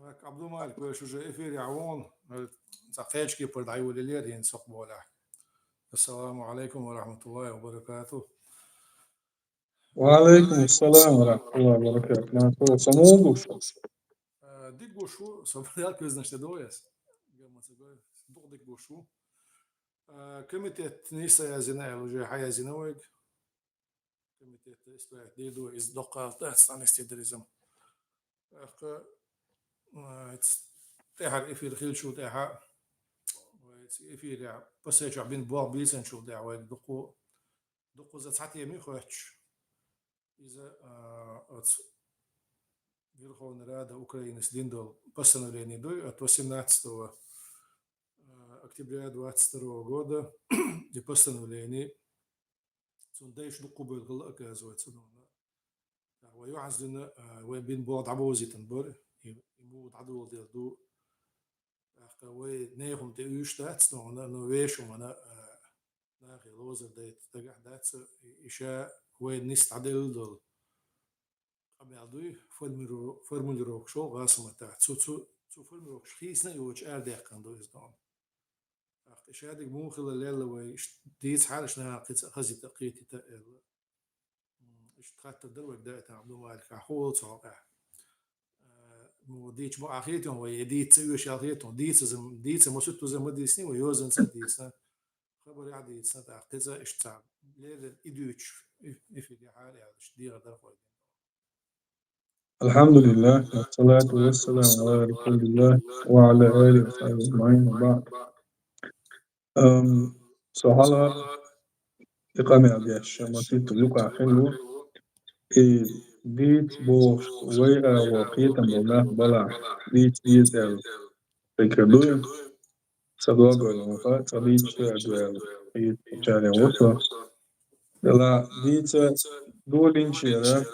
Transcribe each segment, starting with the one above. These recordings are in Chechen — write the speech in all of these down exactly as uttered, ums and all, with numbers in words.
Так, Абдулмалик, вай шу уже эфире вон, э, цхьа кхечки пар дӀайолалера хӀинца хӀокху болехь. Ассаламу алейкум ва рахматуллахи ва баракатух. Ва алейкум ассалам ва рахматуллахи ва баракатух. Мансур, самугуш. Э, дика гуш ву, со бал кхаьчнаш тӀе догӀу ас. Гамма ца гой, дукха дика гуш ву. Э, комитет нийса яздина аьлла, уже хьаяздина вайга. Комитет исправить дийр ду, иза доккха дац, цхьа нисде дара иза. ТӀаккха, а, ц-, тӀаьхьара эфир хилчул тӀаьхьа, вай ц-, эфирехь пасечохь бина болх бийцинчул тӀаьхьа вайга дукха, дукхаза цхьа тема хоьттуш. Иза, а, оцу Верховная Рада Украины дина долу постановление дуй, от восемнадцатого, а, октября двадцать второго года, и постановление, цунна дайша дукха бевлла хилла, оказывается, нуна. Вай юьхьанца дуьйна, а, вай бина болх дӀабовзийтина бара, и, и муха дӀадоладелла ду. ТӀаккха вай нехан тӀе уьйш дац, нуна, ну, вешан вана, а, нахе ловзар дайта дагахь дац, и, и ша вай нисса дӀаделла долу къамел дуй, формиру-, формулировкаш олу гӀазкхийн маттахь. Цу, цу, цу формулировкаш хийцина а йоцуш арадаьккхина ду иза, нуна. ТӀаккха и шадерг муха хилла лелла вай, иштта дийцахьара, иштта наха кхин цкъа хазийта, кхетийта аьлла. М, иштта хаттар дара вайга даийтина Абдулмалика, хьо волу цу хьокъехь. Э, мо дийца бакъахь хетий вай, я дийца ца оьшуш ял хетий, дийца зам-, дийца масуьттуза ма дийцний вай, йозанца а дийцина, хабарехь а дийцина, тӀаккха кхин цкъа иштта цхьа леррина и дуьйцуш, и, и фиг яхьара аьлла, иштта дехар дара вай. الحمد لله، والصلاة والسلام على رسول الله وعلى آله وصحبه أجمعين، وبعد. Ам, со хьалха и къамел деш, масийтта юкъахь хилла ву, и дийца бохуш, вай агӀор кхетам болу нах балахь, дийца деза аьлла, фикр ду. Сан дог ойла ма хаьа, цкъа дийцича а дуьйла, и чарен ву со. Делахь дийца долийначара,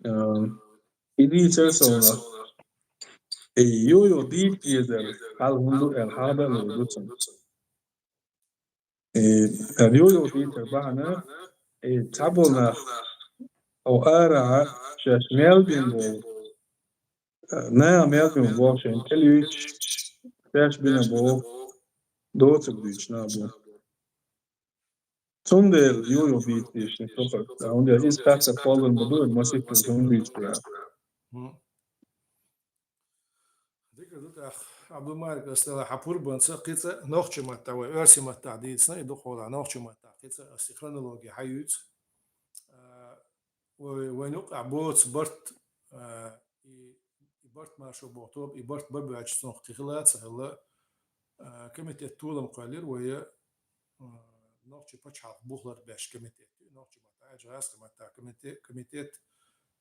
а, и дийцар совнах, и ю-ю дийца дезар хьал хӀунда ду аьлла, хьалха а лур ду цунна. И ю-ю дийцар бахьана, и цхьаболу нах, хьо арахь шаьш мел бина болу, наха мел бина болу шайна тӀелуьйчуш, шаьш бина болу доцург дуьйцуш нах бу. Цундела ю-ю дийца дезаш ду тохара, хӀунда иза кхетта кхоллар ма ду, масийтта хӀума дуьйцуш ду. Дика ду тӀаккха, Абдулмалик, ас делахь хьан пурбанца кхин цкъа нохчийн маттахь, вай оьрсийн маттахь дийцина, и дукхахьолахь нохчийн маттахь кхин цкъа ас и хронологи хьаюьйцу. А, вай, вайн юккъехь боцу барт, а, и, и барт маршо боху тоба, и барт бан боьлча цунах кхин хилла а ца хилла, а, комитет толам кхоьллира вай, а, нохчийн пачхьалкх бух лар беш комитет. Нохчийн маттахь, гӀазкхийн маттахь комите-, комитет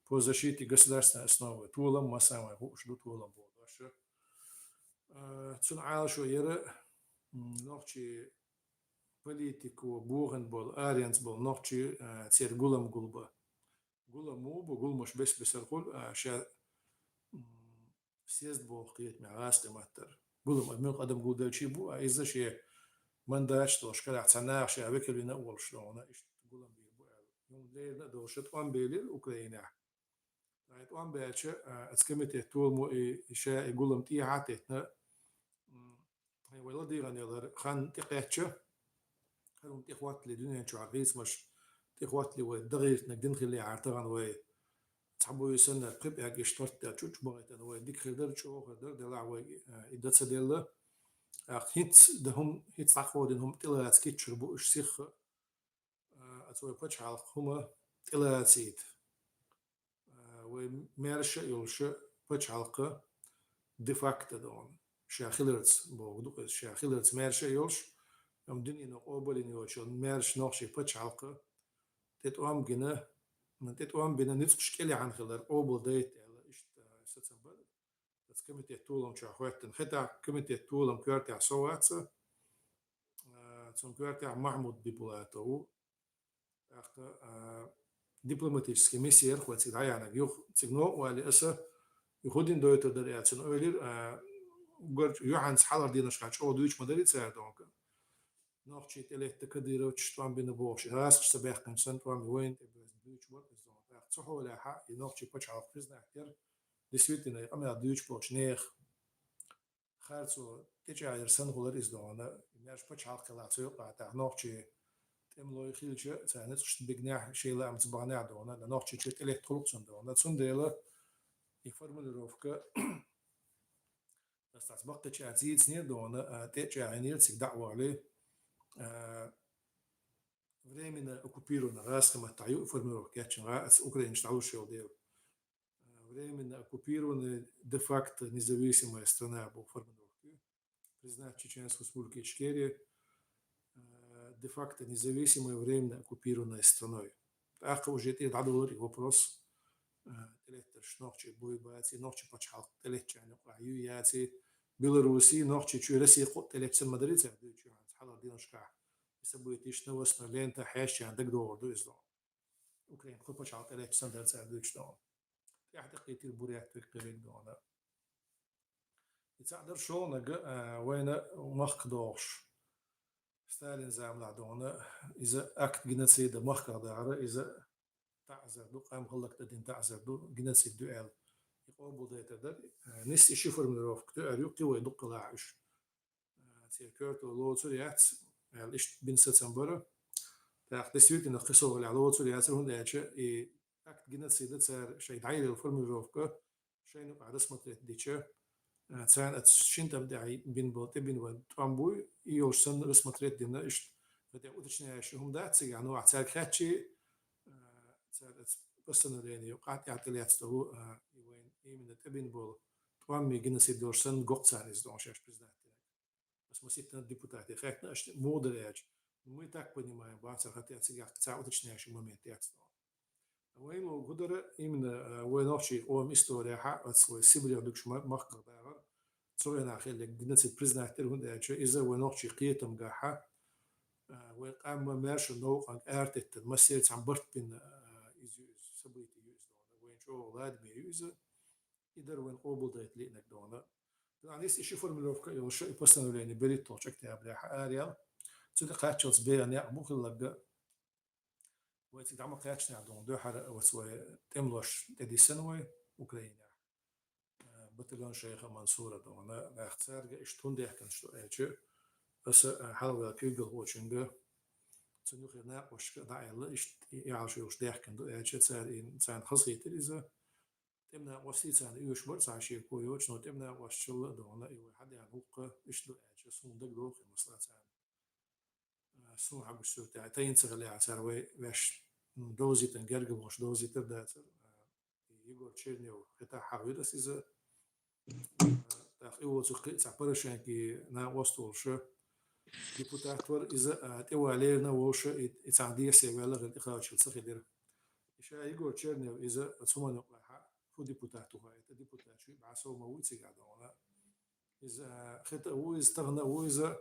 по защите государственной основы. Толам, массо а вайн хууш ду толам боху дош. А, цуьнан Ӏалашо яра, м, нохчийн политико бохийна болу, аренца болу нохчий, а, церан гулам гулбан. Гулам муха бу, гуламаш бес-бесара хуьлу, а, ша, м, съезд боху кхетамехь гӀазкхийн маттара. Гулам, а, муьлхха адам гулделчий бу, а, иза шен мандаташ долуш карахь цхьа наха ша векал вина а волуш, догӀна иштта гулам бийр бу аьлла. Юн лерина а долуш, тӀом белира Украинехь. Ткъа и тӀом баьлча, а, оцу комитет толамо и, и ша и гулам тӀехьа а теттина, м, вай ладийгӀан ялар хан тӀекхаьчча, хӀара хӀума тӀехӀоттале дуьнен чохь хийцамаш тӀехӀоттале вай дагӀийтинарг дина хиллехьара тахана вай цхьа буй санна пхи пӀелг иштта хӀоттадаьлла чу-чу бахийтина вай дика хир дара, чӀогӀа хир дара, делахь вай, а, и дан ца делла. ТӀаккха хӀинца дан хӀума, хӀинца дӀакховдийна хӀума тӀелаца кийчра бу уьш сихха. А, оцу вай пачхьалкх хӀума тӀелацийта. А, вай маьрша а йолуш пачхьалкх де-факто догӀна. Ша хиларца боху ду иза, ша хиларца маьрша а йолуш, амма дуьнено къобалйина йоцуш йолу маьрша нохчийн пачхьалкх тӀе тӀом гина, тӀе тӀом бина ницкъаш кӀелхьана хилар къобалдайта аьлла, иштта сацам бара. Оцу комитет толам чохь хӀоьттина. ХӀетахь комитет толам коьртехь со вац, а, цунна коьртехь Махьмуд Бибулатов ву. ТӀаккха, а, дипломатический миссия яра вай цига дӀаяьхьнарг. Юха цига новкъа вале аса, и хӀун дина дойтур дара аьлла, цунна ойла йира, а, уггар юьхьанца хьалхара деношкахь чӀогӀа дуьйцуш ма дарий цара донка. Нохчий тӀелетта Кадыровчаш тӀом бина бохуш, гӀазкхаша ца баьккхинчу санна тӀом бина вайна тӀе боьзна дуьйцуш бара иза донка. ТӀаккха цу хьолехь и нохчийн пачхьалкх признать яра. действительно, къамел дуьйцуш болчу нехан харцо тӀечӀагӀъяр санна хилар иза дохана, маьрша пачхьалкх хилла цу юкъа тӀехь нохчий тӀемалой хилча, царна цкъа бигнехь, шайн лаамца бахнехь дохана, нохчий чу тӀелетта хуьлу-кх цунна дохана. Цундела и формулировка ас цхьацца баккхича а зийцинера дохана, а, тӀечӀагӀъяр цига дӀа а вахале, а, временно оккупированная гӀазкхийн маттахь ю и формулировка кечйина гӀа, аса Украинаш дӀалуш йолу дела. А, временно оккупированная, де-факто независимая страна бу формулировка. Признать Чеченскую Республику Ичкерия, а, де-факто независимая, временно оккупированная страной. ТӀаккха уже тӀе дӀадолура и вопрос, а, тӀелеттарш нохчий буй баций, нохчий пачхьалкх тӀелеттачарна юкъахь ю яций, Белоруссия, Нохчийчоь, Россия кхоъ тӀелеттачарна ма дарий цара дуьйцуш, хьалха дийнашкахь и событеш новостной лента хьаьжчарна дагадогӀур ду иза дохана. Украина кхо пачхьалкх тӀелеттачарна санна дара цара дуьйцуш дохана. ТӀехь тӀекхийтира Бурят веккхий вега дохана. И цхьаъ дара шолгӀаниг, а, вайна махках догӀуш. Сталин заманахь дохана, иза акт геноцида махках дахьара, иза таӀзар ду, къам хӀаллакдан дина таӀзар ду, геноцид ду аьлла. И къобалдайтар дара. А, нийса и ши формулировка тоьар ю, кхин вай дуккха лахь уьш. А, церан коьрто лоцур яц, аьлла, иштта бина сацам бара. ТӀаккха действительно кхин совгӀалехь лоцур яцара, хӀунда аьлча и акт геноцида цара шайн дӀайиллина формулировка, шайна юкъахь рассмотреть дича, а, царна оцу шина тӀам тӀехь бина болу, тӀебина болу тӀом буй, и йолуш санна рассмотреть дина, иштта, хотя уточняющий хӀума дац цигахь, ну, ахь цаьрга хаьттича, а, цара оцу постановление юкъахь тӀехь тӀелаьцна долу, а, и вайн именно тӀебина болу тӀом и геноцид йолуш санна, гоккха царна иза дохана шаьш признать динарг. Ас масситта депутате хаьттина, аша муха дара аьлча, ну, мы так понимаем, бацара, хотя цигахь цхьа уточняющий момент яц дохана. Вайн лугу дара именно, а, вайн нохчий къоман историяхьа, оцу вай Сибрех дукхачу ма-, махках дахар, цу хенахь хилларг геноцид признать дира, хӀунда аьлча иза вайн нохчий кхетамгахьа, а, вайн къам ма маьрша новкъанга аратеттина, массеран цхьаьна барт бина, а, иза ю иза, событие ю иза дохана. Вайн чӀогӀа ладаме ю иза. И дара вайн къобалдайта лиънарг дохана. Дан нийса и ши формулировка йолуш и постановление берхӀитталгӀачу октябрехь араяьлла. Цу тӀе кхаччалц беха некъ бу хилларг. Вай цига дӀа ма кхаьчнехь дохана, дуьххьара оцу вай тӀемалошна тӀедиссина вай Украинехь. Э, батальон шайха Мансура дохана. Нах цаьрга иштта хӀунда даьхкина ду аьлча, аса, э, хьалха куьйгалхочуьнга, цунна юххера накъосташка дӀааьлла, иштта и Ӏалашо йолуш даьхкина ду аьлча, цара и, царна хазахийтира иза. ТӀемнакъостий царна оьшуш бара цхьа шеко йоцуш, но тӀемнакъосташалла а дохана, и вай хьадеана гӀуллакх иштта ду аьлча, суна дагадогӀу, масала, царна, а, суна хьагуш суьртехь, тайна ца хилла цара вай ваьш, м, довзийтина, гергарлонаш довзийтар дацара. А, и Егор Чернев хӀетахь хьахийра аса иза. А, тӀаккха и воцург кхин а цхьа Порошенкин накъост волуша депутат вара иза, а, тӀе валерна а волуша, и, и цхьана дехьа ваьлла хилла, тӀекхаччалц ца хилира. И ша Егор Чернев иза оцу хӀуманна юкъахьа фу депутат ву хаийта, депутат шу бӀе сов ма ву цигахь дохана. Иза, а, хӀета а ву иза, тахана а ву иза,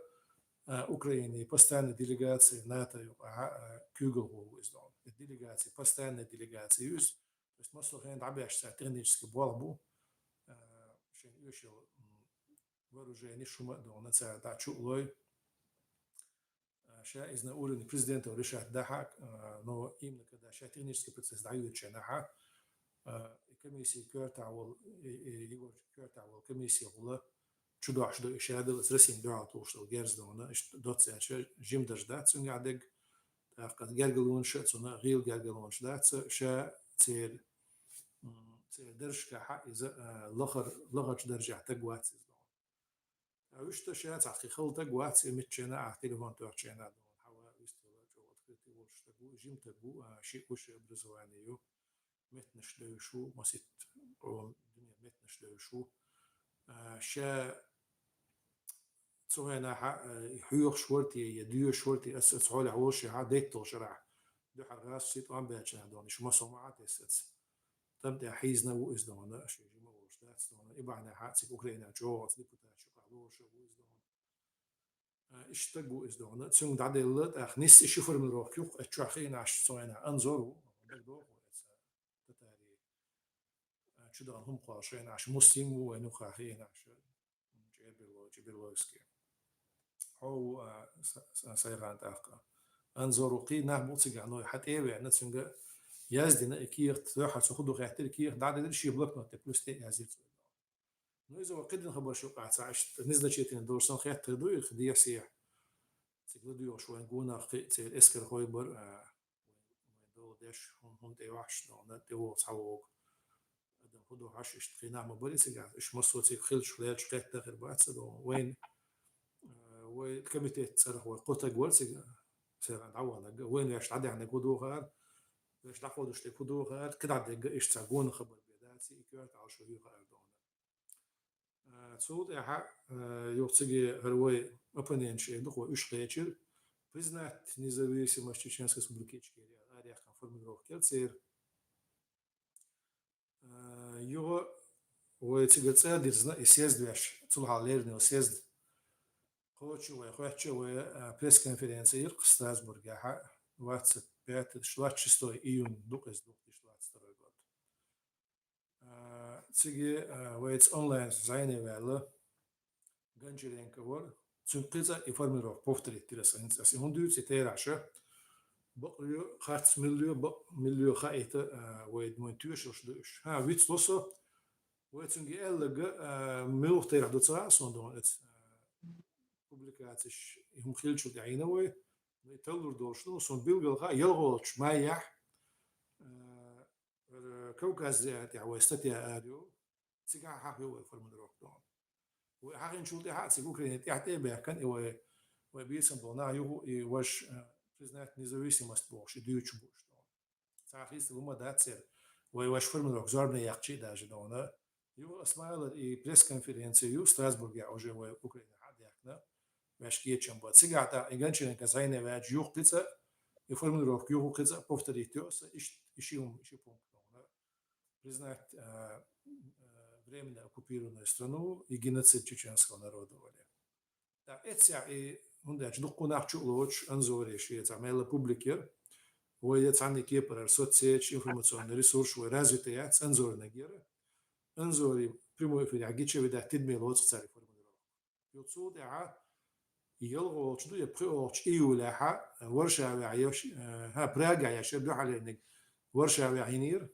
а, Украинин постоянный делегаци НАТО юкъахьа, а, куьйгалхо ву иза дохана. И делегаци, постоянный делегаци ю иза. То есть массо а хенахь дӀабаьлча цара технически болх бу, а, шайна оьшуш йолу, м, вооруженеш, хӀума а дохана цара дӀа чу а лой. А, ша иза на уровне президента решать дахьа, а, но именно когда ша технический процесс дӀайоьдучу хенахьа, а, и комиссин коьртахь волу, и, и Егорчин коьртахь волу комиссин гӀуллакх чу дохьуш ду и ша дала, аса Россин дуьхьал тухуш долу герз дохана, иштта доцца аьлча, жима дарж дац цуьнгахь дерг, тӀаккха гергарлонаш а цунна гӀийла гергарлонаш дац, ша церан, м, церан даржашкахьа иза, а, лахара, лахарчу даржехь таг вац иза дохана. Ткъа вуьшта ша цхьа кхин хала таг вац, и миччанахь телефон тоьхча хьан а дохана, хьан ван вистхила чӀогӀа открытый волуш таг ву, жима таг ву, а, ши высшее образование ю, меттанаш девзаш ву, маситта къоман дуьненан меттанаш девзаш ву. А, ша цу хенахьа, а, хьоьхуш вара те, я доьшуш вара те, аса, аса хьолехь волуш яхьа, дайтталгӀа шарахь дуьхьал гӀазкхий тӀом баьлча хенахь дохана, шу массо а ма Ӏа тесна аса. ТӀам тӀехь хьийзина ву иза дохана, шен жима а волуш дац дохана. И бахьанехь цига Украинан чӀогӀа оцу депутаташ юкъахь лоруш а ву иза дохана. А, иштта стаг ву иза дохана. Цуьнга дӀаделла, тӀаккха нийса и ши формулировка ю-кх, оцу чохь хиънаш цу хенахь Анзор ву, дагадогӀу оцу татарийн, а, чу дахана хӀума кхоллуш хиънаш, Муслим ву вайн юккъехь хиънаш. ЧӀеберло-, ЧӀеберловский. Хьо ву, а, Са-, Са-, Сайхан тӀаккха. Анзор ву, кхин нах бу цигахь, но хьан тӀе а веана, цуьнга яздина и кехат, дуьххьара цо хӀун ду хаьттира, кехат дӀаделира, шен блокноте плюс тӀе а яздира цо. Ну, иза вай кхидӀа хабарш юкъахь ца, иштта незначительный долуш санна хеттар ду, и дехьа-сехьа. Цига ладоьгӀуш вайн гонах кхин а церан эскархой бара, а, вайн дола деш, хӀун-, хӀунда тӀе ваьхьаш, дона, тӀе вогӀу, цхьа вогӀу. Адам хӀун ду хьаш, иштта кхин нах ма бара цига, иштта массо а цига хилча, лелча кхетта хир бац, дона. Вайн, а, вай комитет цӀарах вай кхо таг вара цига, церан дӀаваханарг, вайна ваьш дӀадаьхьнарг хӀун ду хаар, ваьш дӀакховдуш дерг хӀун ду хаар, кхидӀа дерг иштта цхьа гонах хабар бен дац, и коьрта Ӏалашо хир хаар, дона. А, цул тӀаьхьа, а, юха цига хӀара вай оппоненташ эр ду, вай уьш кхечира, признать независимость Чеченской Республики Ичкерия, араяьккхина формулировка яра церан. А, юха вай цига цӀа а дирзина, и съезд веш, цул хьалха лерина йолу съезд кхочуш вай хоьттуш, вай, а, пресс-конференция йира Страсбургехь, двадцать пятое, двадцать шестое июня ду-кх иза, две тысячи двадцать второй год. А, цига, а, вайца онлайн зӀене ваьлла Гончаренко вара. Цуьнга кхин цкъа и формулировка повторить дира аса, хӀинца аса и хӀунда дуьйцу и терахьаш. Бакъ лоь, харц мила лоь, бакъ мила лоь хаийта, а, вай, вайн тоьшаллаш ду уьш. ХӀан, вицло со, вай цуьнга аьлларг, а, муьлха терахь ду ца хаьа суна, дона, оцу, а, публикацеш, и хӀума хилчул тӀаьхьа йина вай. Ну, и таллур долуш ду, суна билггал хаьа, ялхолгӀачу майехь, а, Кавказ.ру тӀехь вай статья арайо, цигахь хьахайо вай формулировка, дона. Вай хьахийначул тӀаьхьа а цига Украине тӀаьхьа тӀе а баьхкина, и вай, вай бийцам болу нах юха и ваша, а, признать независимость бохуш, и дуьйцуш бу уьш, дона. Цара хийцалур ма дац церан, вай ваша формулировка зорбане яьккхича а даже, дона. Юха аса ма аллара, и пресс-конференция ю Страсбургехь уже вай Украинехь а даьхкина, ваьш кечам бан. Цигахь тӀаккха и Гончаренко зӀене ваьлча, юха кхин цкъа, и формулировка юха кхин цкъа повторить йо аса, иштта, и ши хӀума, и ши пункт, дона. Признать, а, а, временно оккупированную страну и геноцид чеченского народа вале. ТӀаккха эццехь и, хӀунда аьлча дуккха нах чу а лоцуш, Анзори шен цхьа мелла публика яра. Вай я цхьанна кепара соцсеташ, информационный ресурс вай развитый яц, Анзоринаг яра. Анзори прямой эфирехь гича, видать, тидаме лоцу цара и формулировка. Юха цул тӀаьхьа ялхолгӀачу ду я пхоьалгӀачу июлехь Варшавехь еш, э, хӀа, Прагехь еш яра дуьххьарлерниг Варшавехь йинера.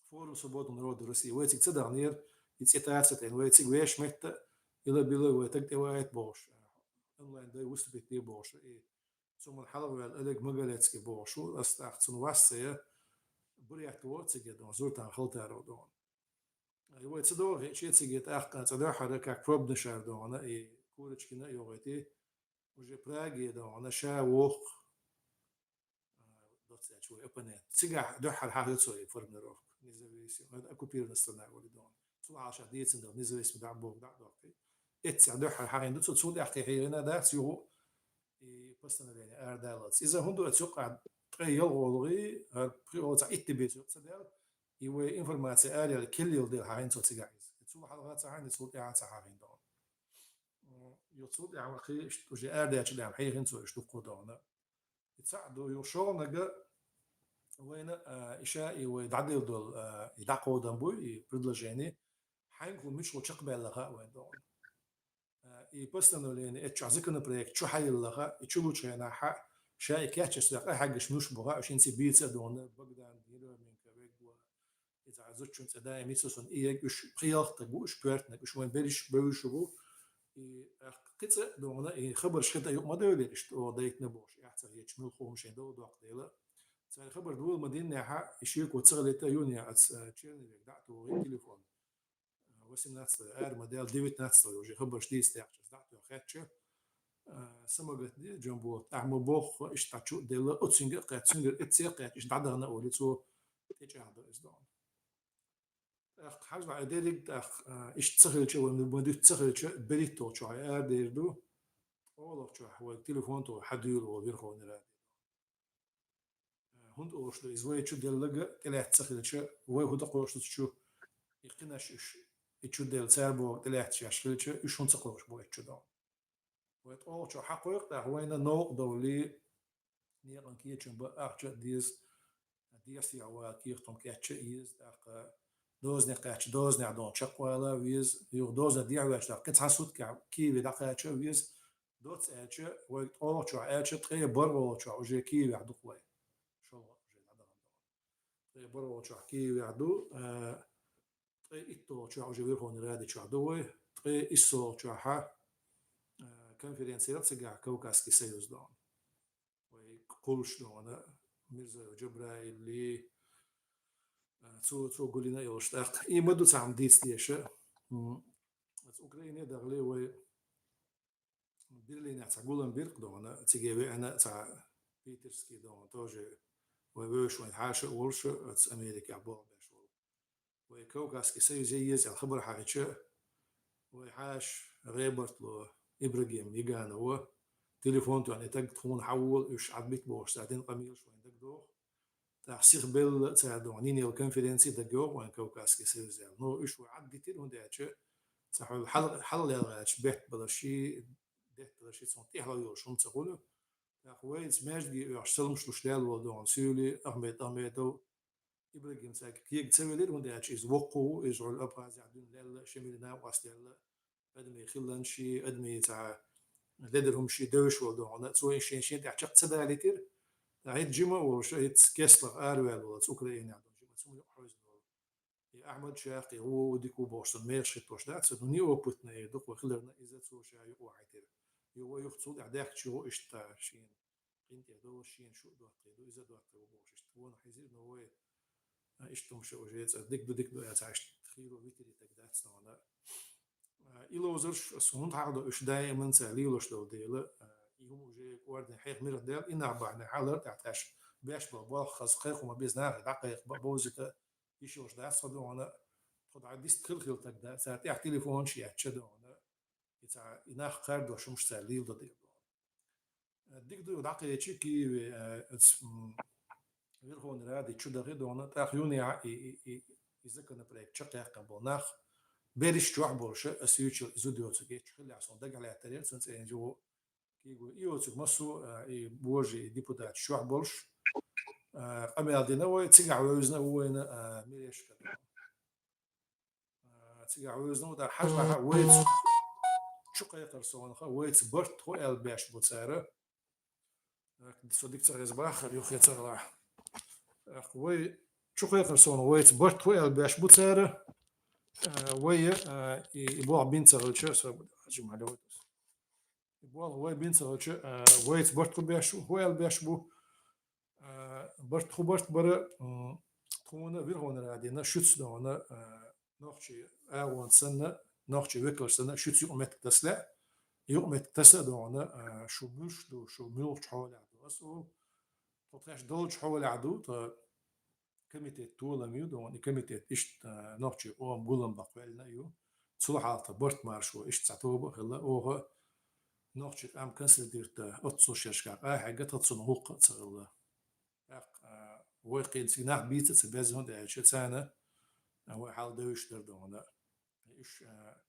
Форум свободного народа России. Вай цига ца даханера, и цӀе тӀе ца тайна. Вай цига вешан метта, ила-била вай таг тӀеваийта бохуш, онлайн дай выступить де бохуш. И цу ман хьалха ваьлла Олег Маголецкий бохуш ву, ас тӀаккха цунна вас ца я, Бурят ву цига, дона, Зуртан Халтаров, дона. И вай ца догӀу хи-, шен цига тӀаккха цӀа дуьххьара, как пробный шар, дона, и Курочкина а йогӀийти, уже Праге, дона, ша воху, а, доццаьлча вай оппонент. Цигахь дуьххьара хьахайо цо и формулировка. Независим, оккупированная страна вали, дона. Цул хьалха ша дийцина дала независим дӀа а боху, дӀа а доккхий. Эццехь дуьххьара хьахийна ду цо, цул тӀаьхьа кхин хьахийна дац, юха и постановление арадаллалц. Иза хӀунда ду, оцу юккъехь ткъе ялхолгӀа, хӀара пхоьалгӀа, цхьа итт де бен цо юкъа ца даьлла, и вай информация араяла кхин йолу дела хьахийна цо цигахь иза. Цул хьалха ца хьахийна, цул тӀаьхьа ца хьахийна, дона. М, юха цул тӀаьхьа ваха иштта уже арадаьлча лаьма хьехийна цо иштта дуккха, дона. И цхьаъ ду, юха шолгӀаниг вайна, а, и ша и вай дӀаделла долу, а, и дӀакховдам буй, и предложение, хьаьнгахула мичахула чекхбаьлла хаьа вайна, дона. А, и постановление, эццахь законопроект чу хьаелла хаьа, и чу лучу хенахь ша и кечъеш, къахьегнарш муьлш бу хаьа, уьш хӀинца бийца а, дона, Богдан Еременко, Вегва, иза зудчун цӀе даим йицло суна, и ерг уьш пхи-ялх стаг бу, уьш коьртаниг, уьш вайн берриш бевзаш бу. И, а, кхин цкъа, дона, и хабарш хи тӀе юкъа ма девлира, иштта оха дайтина бохуш, эхь ца хеташ, муьлхха хӀума шайн дала доккху дела. Цара хабар дола ма диннехь, и шеко ца хилийта, юха аца, а, Черновик дӀа а тухий телефон. Восемнадцатого ара ма даьлла, девятнадцатого уже хабарш дийца даьккхича, ас дӀа а тоьхна хаьттича, а, самагатде, Джамбулат, ахьа ма бохху, иштта дӀа чу а делла, оцуьнга а кхаьчча, цуьнгара эццехь а кхаьчча, иштта дӀадахана олий цо, тӀечӀагӀдо иза, дона. ТӀаккха хьажал, и дерриг а тӀаккха, а, иштта ца хилча, вай ма дуьтта ца хилча, берхӀитталгӀачохь арадер ду, ткъолгӀачохь вайга телефон тухуш хьадуьйла олу Верховный Радин. ХӀунда олуш ду иза, вай чу делларг тӀелаьцна ца хилча, вай хӀун дан кхойкхуш ду цу чу? И кхинаш уьш, и чу делла цара бохург тӀелаьцна шаьш хилча, уьш хӀунда ца кхойкхуш бу оцу чу, дона? Вай ткъолгӀачохь хьакхойкху, тӀаккха вайна новкъа довлий, некъан кечам бан ахча а деза, десте вала кехат хӀума кечъян а еза, тӀаккха дозанехь кхаьчча, дозанехь, дона, чекхвала а веза, юха дозанехь дехьаваьлча, тӀаккха кхин цхьана суткехь Киеве дӀакхача а веза, доцца аьлча, вайга ткъолгӀачохь аьлча, ткъе бархӀалгӀачохь уже Киевехь ду-кх вай. ШолгӀа уже дӀадахана, дона. ТӀе бархӀолгӀачохь Киевехь ду, а, ткъе итталгӀачохь уже Верховный Радачохь ду вай, ткъе иссалгӀачохь, а, конференци яра цигахь Кавказский союз дохьуна. Вай кхуллуш дохьуна, Мирзоев Джабраили, а, цо, цо гулина а йолуш тӀаккха. И ма ду цхьа хӀума дийца деша. М, оцу Украине а дахале вай Берлинехь цхьа гулам бира-кх дохьуна, циге веана цхьа питерский дохьуна, тоже вай вевзаш вайн хьаша а волуш, оцу Америкехь болх беш волу. Вай Кавказский союзе еза аьлла хабар хьахийча, вай хьаша ГӀебартало, Ибрагим Иганова, телефон тоьхна и таг тхуна хьавола, уьш Ӏадбита бохуш цара дина къамелаш вайна дагадогӀу. ТӀаккха сихбелла цара дохьуна йина йолу конференци дагайогӀу вайн Кавказский союзехь. Но уьш вай Ӏаддитира, хӀунда аьлча цхьа хьол хьал-, хьалха лелхаьлча беттан баларший, деттан баларший цунна тӀаьхьало йолуш хӀума ца хуьлу. ТӀаккха вайца маьждиге оьхуш саламаш луш даьлла волу дохьуна Суьйли Ахьмед Ахьмедов, Ибрагим цаьрга кега ца велира, хӀунда аьлча иза воккха ву, иза хьуьлла Абхазехь дуьйна лелла, ши милла накъост лелла, адамийн хилланаш, адамийн цхьа ледара хӀумаш девзаш волу дохьуна, цо и шен, шен тӀехь чекх ца далийтира. ТӀаккха хӀинца жима а волуш, хӀинца кестлах араваьлла волу оцу Украинехь долу жима, цунна юкъа хьовзина волу. И Ахьмад Шакъ, и вон ву дика ву бохуш санна, мехаш хӀиттош дац, ну, неопытный дукха хиларна, иза цо ша юкъа вахьийтира. Юха вай юха цул тӀаьхьа даьхкича ву иштта шена къинтӀера долуш, шена шу а доттагӀий ду, иза а доттагӀий ву бохуш, иштта вон хьийзира, но вай, а, иштта хӀума ша уже цӀа дика ду, дика ду аьлла, цхьа иштта хийро витири таг дац дохьуна. А, и ловзарш аса хӀунда хьахадо, уьш даиман цара лелош долу дела, а, и хӀума уже кӀордане хьеха мирх даьлла, и нах бахьана хьалар тӀехь тхаьш беш болу болх хаза кхайкхо ма беза, нахе дӀакхайкха бовзийта йиш йолуш дац тхо дохьуна, тхо дӀа дист хила-хила таг дац, цара тӀехь телефонаш еттача дохьуна, и цхьа, и нах кхардош хӀумаш цара леладо дела дохьуна. Дика ду, дӀакхечи Киеве, а, оцу, м, Верховный Радий чу дахи дохьуна, тӀаккха юнехь и, и, и, и законопроект чекхъяьккхина болу нах, берриш чохь болуш, аса юьйцучул и зуда йоцург, и чу хиллехь суна дагахь лаьттар яра, цуьнан цӀе юха Киеве. И оцуьнга массо а, и божарий, и депутаташ чохь болуш, а, къамел дина вай, цигахь вевзина а ву вайна, а, Мирешка. А, цигахь вевзина а ву, тӀаккха хьажахьа вайца чу кхайкхар сонах, вайца барт хӀу аьлла беш бу цара. ТӀаккха со дика ца хеза бахара, юххе ца гӀалахь. ТӀаккха вай чу кхайкхар сонах, вайца барт хӀу аьлла беш бу цара. А, вай, а, и, и болх бина ца хилча, со хьажа ма хьалавайтас. И болх вай бина ца хилча, а, вайца барт хӀу беш, хӀу аьлла беш бу. А, барт хӀу барт бара, м, тхуна Верховный Радина шуьца дохьуна, а, нохчий агӀонца санна, нохчий векалш санна, шуьца юкъаметтиг таса лаьа. Юкъаметтиг таса а дохьуна, а, шу муьлш ду, шу муьлхачу хьолехь ду аса олу. Тхо тхаьш долчу хьолехь ду, тхо комитет толам ю дохьуна, и комитет иштта, а, нохчийн къоман гулам бан кхоьллина а ю. Цул хьалха тхан барт маршо иштта цхьа тоба а хилла, оха нохчийн къам консолидировать дан оццул шерашкахь къахьегна, тхан цунна гӀуллакх а ца хилла. ТӀаккха, а, вай кхин цига нах бийца а ца беза, хӀунда аьлча царна, а, вай хьал девзаш дара дохьуна. Уьш, а,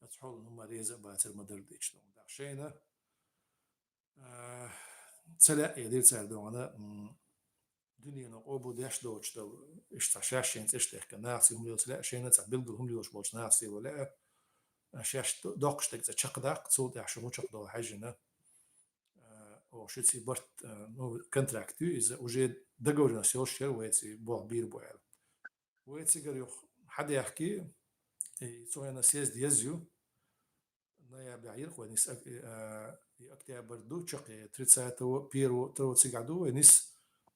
оцу хьолан хӀума реза а бацара ма-дарра дийцича дохьуна. ТӀаккха шайна, а, ца лаьа, э, дира цара дохьуна, м, дуьнено къобал деш доцуш долу, иштта шаьш шайна цӀе тӀехкина нахаца хӀума лело ца лаьа, шайна цхьа билггал хӀума лелош болчу нахаца лело лаьа, а, шаьш до-, доккхуш дерг цӀа чекхдаккха, цул тӀаьхьа шу хӀун чекхдолу хьаьжжина, а, оха шуьца и барт, а, ну, контракт ю иза, уже договорённость йолуш яра вайца и болх бийр бу аьлла. Вай цигара юха хьадаьхки, и цу хенахь съезд еза ю, ноябрь йира вай нис, а, и октябрь ду, чаккхе тридцатого, первого, второго цигахь ду вай нис,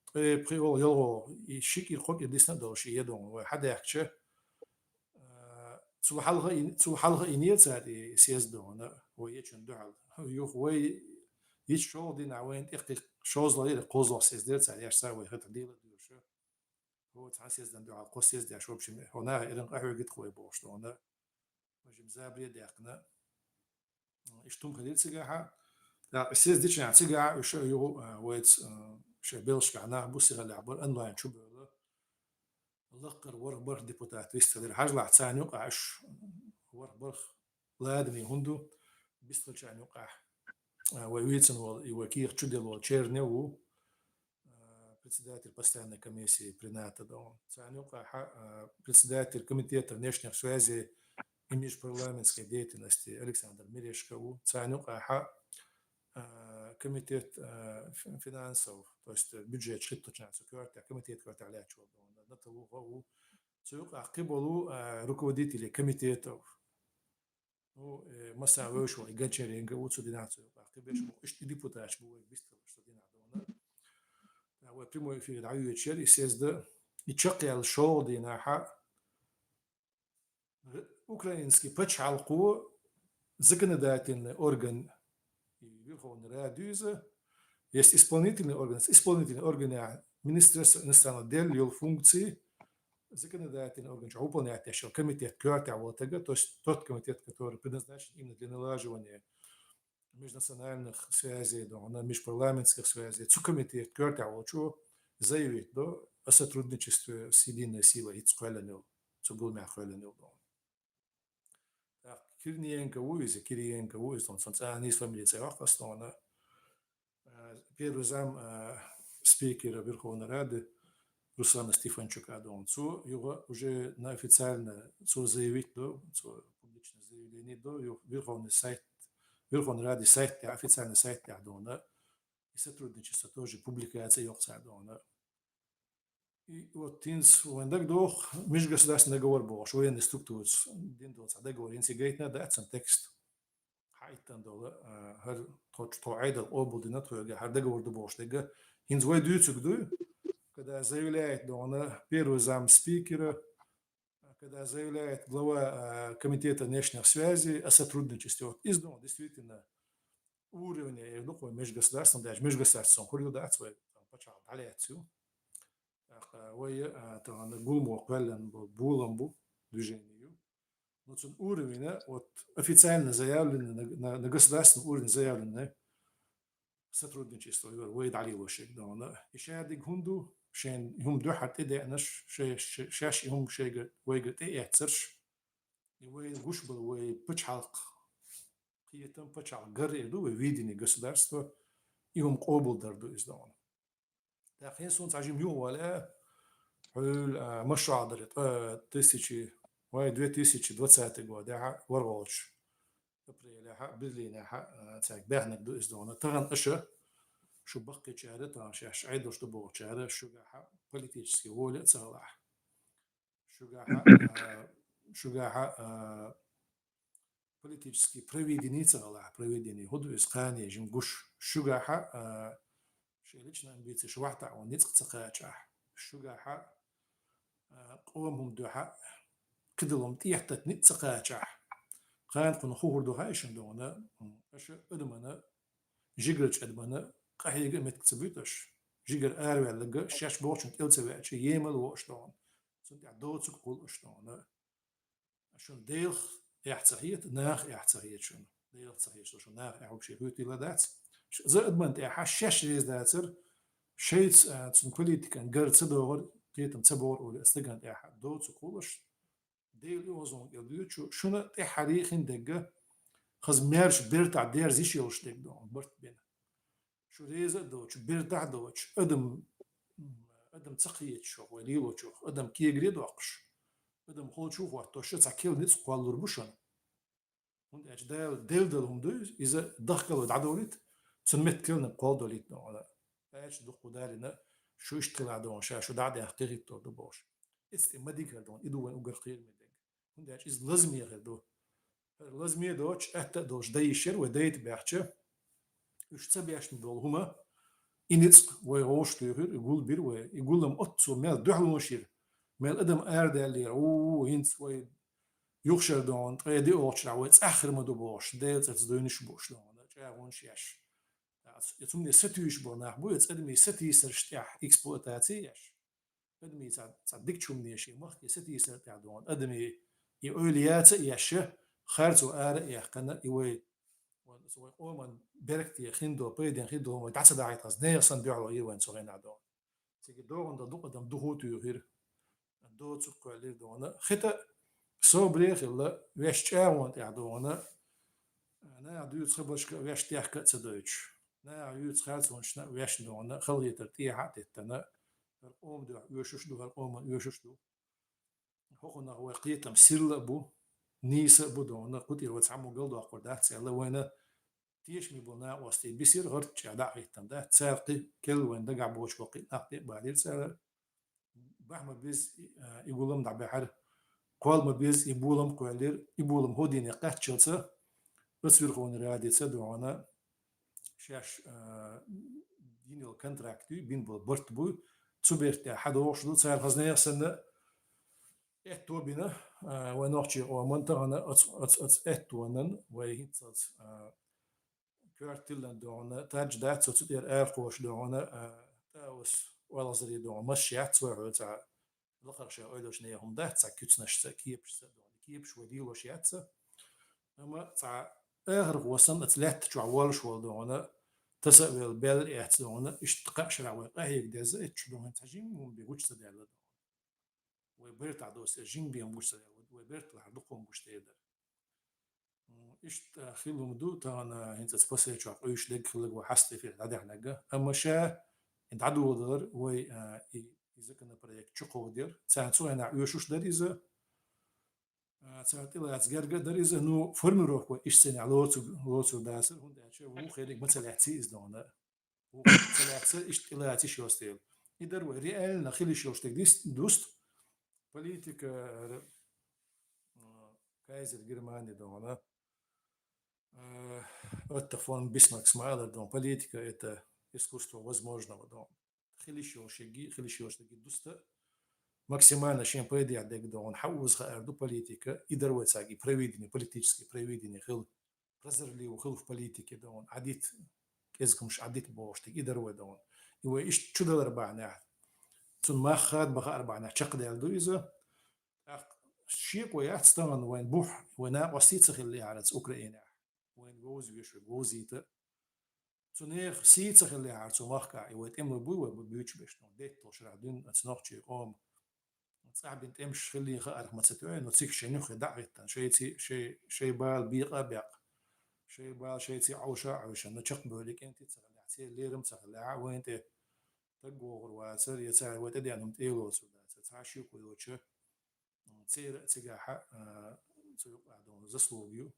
ткъе пхиъ, йолхо, и ши кӀира, кхо кӀира дисна а долуш, и едон вай хьадаьхкича, а, цул хьалха и, цул хьалха и нера цара и съезд дохьуна, вай ечун дуьхьал. Юха вай ича шолгӀа дийнахь вайна тӀекхин шозлагӀа яра, кхозлагӀа съезд дара цара, еш цара вай хӀета дела а доьшу. ХӀо цхьа съездан дуьхьал кхо съезд деш, в общем, хӀо наха эрна къахьоьгийта вай бохуш дохьуна. Важим забаре а даьккхина. Иштта хӀума хилира цигахьа. ТӀаккха съезд дичинехь цигахьа уьш а юха, а, вайца, а, шайн белшкахь нах бу, сихаллехь бара, онлайн чу бевлла. Лаккхара ворхӀ-бархӀ депутат вистхилира. Хьажалахь, царна юкъахь уьш ворхӀ-бархӀ ладаме хӀума ду, бистхилчарна юкъахь, а, вай вийцина волу, и вай кехат чу делла волу Чернев ву, а, председатель постоянной комиссии при НАТО дохьуна. Царна юкъахь, а, председатель комитета внешних связей и межпарламентской деятельности Александр Мирешка ву. Царна юкъахь, а, комитет, а, фи-, финансов, то есть бюджет хӀитточу наха цу коьртехь, комитет коьртехь лаьтташ волу дохьуна. Наталуха ву. Цу юкъа кхы болу, а, руководители комитетов. Ну, э, масса вевзаш ву, и Гончаренко ву цу дийнахьа цу юкъа кхы беш бу, иштта депутаташ бу вай бисталаш цу дийнахьа дона. А, вай прямой эфир дӀайоьдуш яр, и съезда, и чакхъяьлла шолгӀа дийнахьа, Р-, украинский пачхьалкхо законодательный орган, и Верховный Рада ю иза, есть исполнительный орган, исполнительный орган, а, Министерство иностранных дел, йолу функции, законодательный орган чохь выполнять деш йолу комитет коьртехь волу тага, то есть тот комитет, который предназначен именно для налаживания межнациональных связей, да, межпарламентских связей, цу комитет коьртехь волчо заявить до о сотрудничестве с «Единой силой», хӀинца кхоьллина йолу, цу гуламехь кхоьллина йолу, да. Так, Кириенко ву иза, Кириенко ву иза, цунна цӀа нийса фамилия ца йоккху ас, да. А, первый зам, а, спикера Верховной Рады Руслана Стефанчука, да. Цо юха уже на официально, цо заявить до, цо публичное заявление до, ю-, Верховный сайт, Верховной Рады сайт тӀехь, официальный сайт тӀехь, да. И сотрудничество тоже публикация йоккху цара, да. И вот хӀинца вайн дагадогӀу, межгосударственный договор бохуш, военный структурас дина долу цхьа договор хӀинца гайтина дац цуьнан текст. Хьан иттан долу, а, хӀара тхо, тхо Ӏедал къобалдина тхоьга, хӀара договор ду бохуш дерг. ХӀинца вай дуьйцург ду, когда заявляет, да, первый зам спикера, когда заявляет глава, а, комитета внешних связей о сотрудничестве. Вот иза, да, действительно, уровень, я думаю, межгосударственный, даже межгосударственный хуьлу дац вай, там, пачхьалкх дӀалаьцна ю. ТӀаккха вай, а, тахана гуламо кхоьллина бу, болам бу, движение ю. Но цуьнан уровень, вот, официально заявленный, на, на, на государственном уровне заявленный сотрудничество, вай дӀалелош ерг, да. И шадерг хӀунда ду, шайна хӀума дуьххьара тӀедеанарш, шай-, ша-, шаьш и хӀума шайга, вайга тӀеэцнарш, и вай гуш болу вай пачхьалкх, кхетам, пачхьалкх гар эр ду, вай видение государства, и хӀума къобалдар ду иза, да. ТӀаккха хӀинца суна цхьа жима юхавала, хьуьлла, а, машшагӀдар, ткъа тысячи, вай, две тысячи двадцатый год, ахьа, ворхӀолгӀачу апрелехьа, Берлинехьа, а, цаьрга баьхнарг ду иза, да. Тахана аша, шу баккхийчара, тахана шаьш Ӏедалш ду бохучара, шуьгахьа политический воля а ца хилахь. Шуьгахьа, а, шуьгахьа, а, политический провидение ца хилахь, провидение хӀун ду иза, кхане жима гуш. Шуьгахьа, а, шайн личный амбицеш вахьтахь ван ницкъ ца кхачахь. Шуьгахьа, а, къоман хӀума дуьхьа кхидолу хӀума тӀехӀоттийта ницкъ ца кхачахь. Кхана кхунна хӀун хир ду хаьий шуна, да, аша адамана, жигарчу адамана къахьега а меттиг ца буьту аша. Жигара араваьлларг а, шаьш бохучунна кӀел ца веача, емал а ву аша, да. Цунна тӀехь доцург кхуллу аша, да. Шуна Делах эхь ца хета, наха эхь ца хета шуна. Делах ца хета шуна, наха эхь вообще хетийла дац. Ш-, за адаман тӀехь шаьш реза дацар, шайца, а, цуьнан политикан гар ца догӀур, кхетам ца богӀур олий, аса стагана тӀехь доцург кхуллу аша. Делан и озон кӀел дуьйцу, шуна тӀаьххьара хин дерг, хаза маьрша бертахь дерза йиш йолуш дерг ду, барт бина. Шу реза а доцуш, бертахь а доцуш, адам, адам ца кхеташ вай лелочух, адам кегаре а доккхуш, адам холчу а хӀоттош, цхьа кел ницкъ кхоллалур бу шуна. ХӀунда аьлча Дала делла хӀума ду иза, иза дахкал вай дӀадолийта, цунна меттигал наб кхолдолийта, да. Аьлча дуккха далийна, шу иштта хила а, да, ша шу дӀа а даьхна кхин хӀиттор ду бохуш. Иза тӀе ма дика хир, да, и ду вайн уггар кхераме дерг. ХӀунда аьлча иза лазаме хир ду. ХӀара лазаме доцуш, атта а долуш дан йиш яра вай дайта баьхча, уьш ца бешна долу хӀума, и ницкъ вай гӀовш туьйхира, и гул бира вай, и гулам оццул мел дуьхьалонаш йира, мел адам арадаьллера, у, хӀинца вай юхашара догӀна, ткъе диъ олучарахь вай цӀаххир ма ду бохуш, Делан цӀарца дуйнаш а бууш догӀна, чӀагӀонаш а еш. Я цу хӀумане сатуьйсуш болу нах бу, я цу адамийн сатийсарш тӀехь эксплуатаци а еш. Адамийн цхьа, цхьа дикачу хӀумане шен махке сатийсар тӀехь догӀна, адамийн и ойла яца а еш, харцо ара а яьккхина, и вай, вай, вай къоман беркате хин долу, пайден хин долу, вай дӀа ца дахьийтахь, нехан санна дуьхьало йира вайн цу хенахь догӀна. Цига догӀна долу дукха адам духу туьйхира, доцург кхоьллира догӀна. Хита собаре а хилла, ваьш чӀагӀонна тӀехь догӀна, наха дуьйцу хабаршка а ваьш тӀехка а ца дойтуш, наха юьйцу харцонашна а ваьшна догӀна, халахетар тӀехьа а теттина, хӀара къоман дуьхьа оьшуш ду, хӀара къоман оьшуш ду. ХӀокхунах вай кхетам сирла а бу, нийса а бу догӀна, кху тӀера вай цхьаммо галдоккхур дац аьлла, вайна тешаме болу накъостий бисира, гӀарччехь дӀа а хӀиттина дац, цара кхин кел вайн дагахь боцуш боккхий нах тӀе а балийра цара, Бахьа ма беза, а, и гулам дӀабихьар, кхолла ма беза, и болам кхоьллира, и болам хӀо дийне кхаччалца, оцу Верховный Радица догӀана шаьш, а, дийна йолу контракт ю, бина болу барт бу, цу бертехь хьадогӀуш ду, цара хазна яхсанна, аьтто бина, а, вайн нохчийн къоман тахана оцу, оцу, оцу аьттонан вай хӀинццалц, а, коьрта тиллина догӀана, тадж дац, оцу тӀера арахоша догӀана, а, тӀаус олхазарий догӀана, масаш яц вай хьоьца, лакхара ша ойлаш нехан хӀума дац, цхьа куьцнашца, кепашца догӀана, кепаш вай лелош яц. Амма цхьа ахархо санна, оцу лаьтта чохь воллуш волу догӀана, таса а велла, баьлла а эцна догӀана, иштта кхаа шарахь вай къахьега деза, эцчу догӀана цхьа жимма хӀума бен гучу ца даьлла догӀана. Вай бертахь доцу жима бен гучу ца даьлла, вай бертахь дукха хӀума гучу дер дара. М, иштта хилла хӀума ду, тахана хӀинца оцу пасерчохь къуьйсуш дерг хилларг вай хьаста эфир дӀадаьхьнарг. Амма ша и дӀадоладалар вай, а, и, и законопроект чу кховдаяр. Царна цу хенахь оьшуш дара иза. А, цара тӀелаца герга а дара иза. Ну, формировка вай иштта цӀенехь лоцург, лоцур дацара, хӀунда аьлча вукху хениг ма ца лаьцций иза догӀана. Вукху ца лаьцна, иштта тӀелаца йиш йоцу дела. И дара вай реально хила йиш йолуш дерг дис-, дуста. Политика, р-, а, Кайзер Германия догӀана. Э, Отто фон Бисмаркс ма аллара догӀана, политика — это искусство возможного догӀана. Хила йиш йолуш ерг, хила йиш йолуш дерг дуста максимально шен пайдехь дерг догӀана, хьан уза хаар ду политика, и дара вай цаьрга и провидение, политическое провидение хила, прозорливо хила в политике догӀана, Ӏадита, кӀезиг хӀумаш Ӏадита бохуш дерг, и дара вай догӀана. И вай иштта чу далар бахьанехь, цунна мах хадабан хаар бахьанехь чекхдаьлла ду иза. ТӀаккха шеко яц тахана вайн бухь, вайн накъостий ца хилла яхьара оцу Украинехь. Вайна вовза веш верг вовзийта. Цу нехан сий ца хилла яхьара цу махкахь, и вай тӀемалой буй, вай бу-, буьйцуш берш, ну, детталгӀа шарахь дуьйна оцу нохчийн къоман цӀахь бина тӀемаш хиллий хаарх ма ца тоьу, ну, цига шайн юххе дӀа а хӀиттина, шайций, шай, шай бала бекъа а бекъна, шай бала шайций Ӏовша а Ӏовшина, ну, чекхбевлла кӀентий ца хилла яхь, церан лерам ца хилла яхь, вайна тӀе таг вогӀур вацара, я цара вай тӀедеана хӀума тӀе а лоцур дацара. Цхьа а шеко йоцуша, м, церан а цигахь а, а, цу юкъахь долу заслуга ю.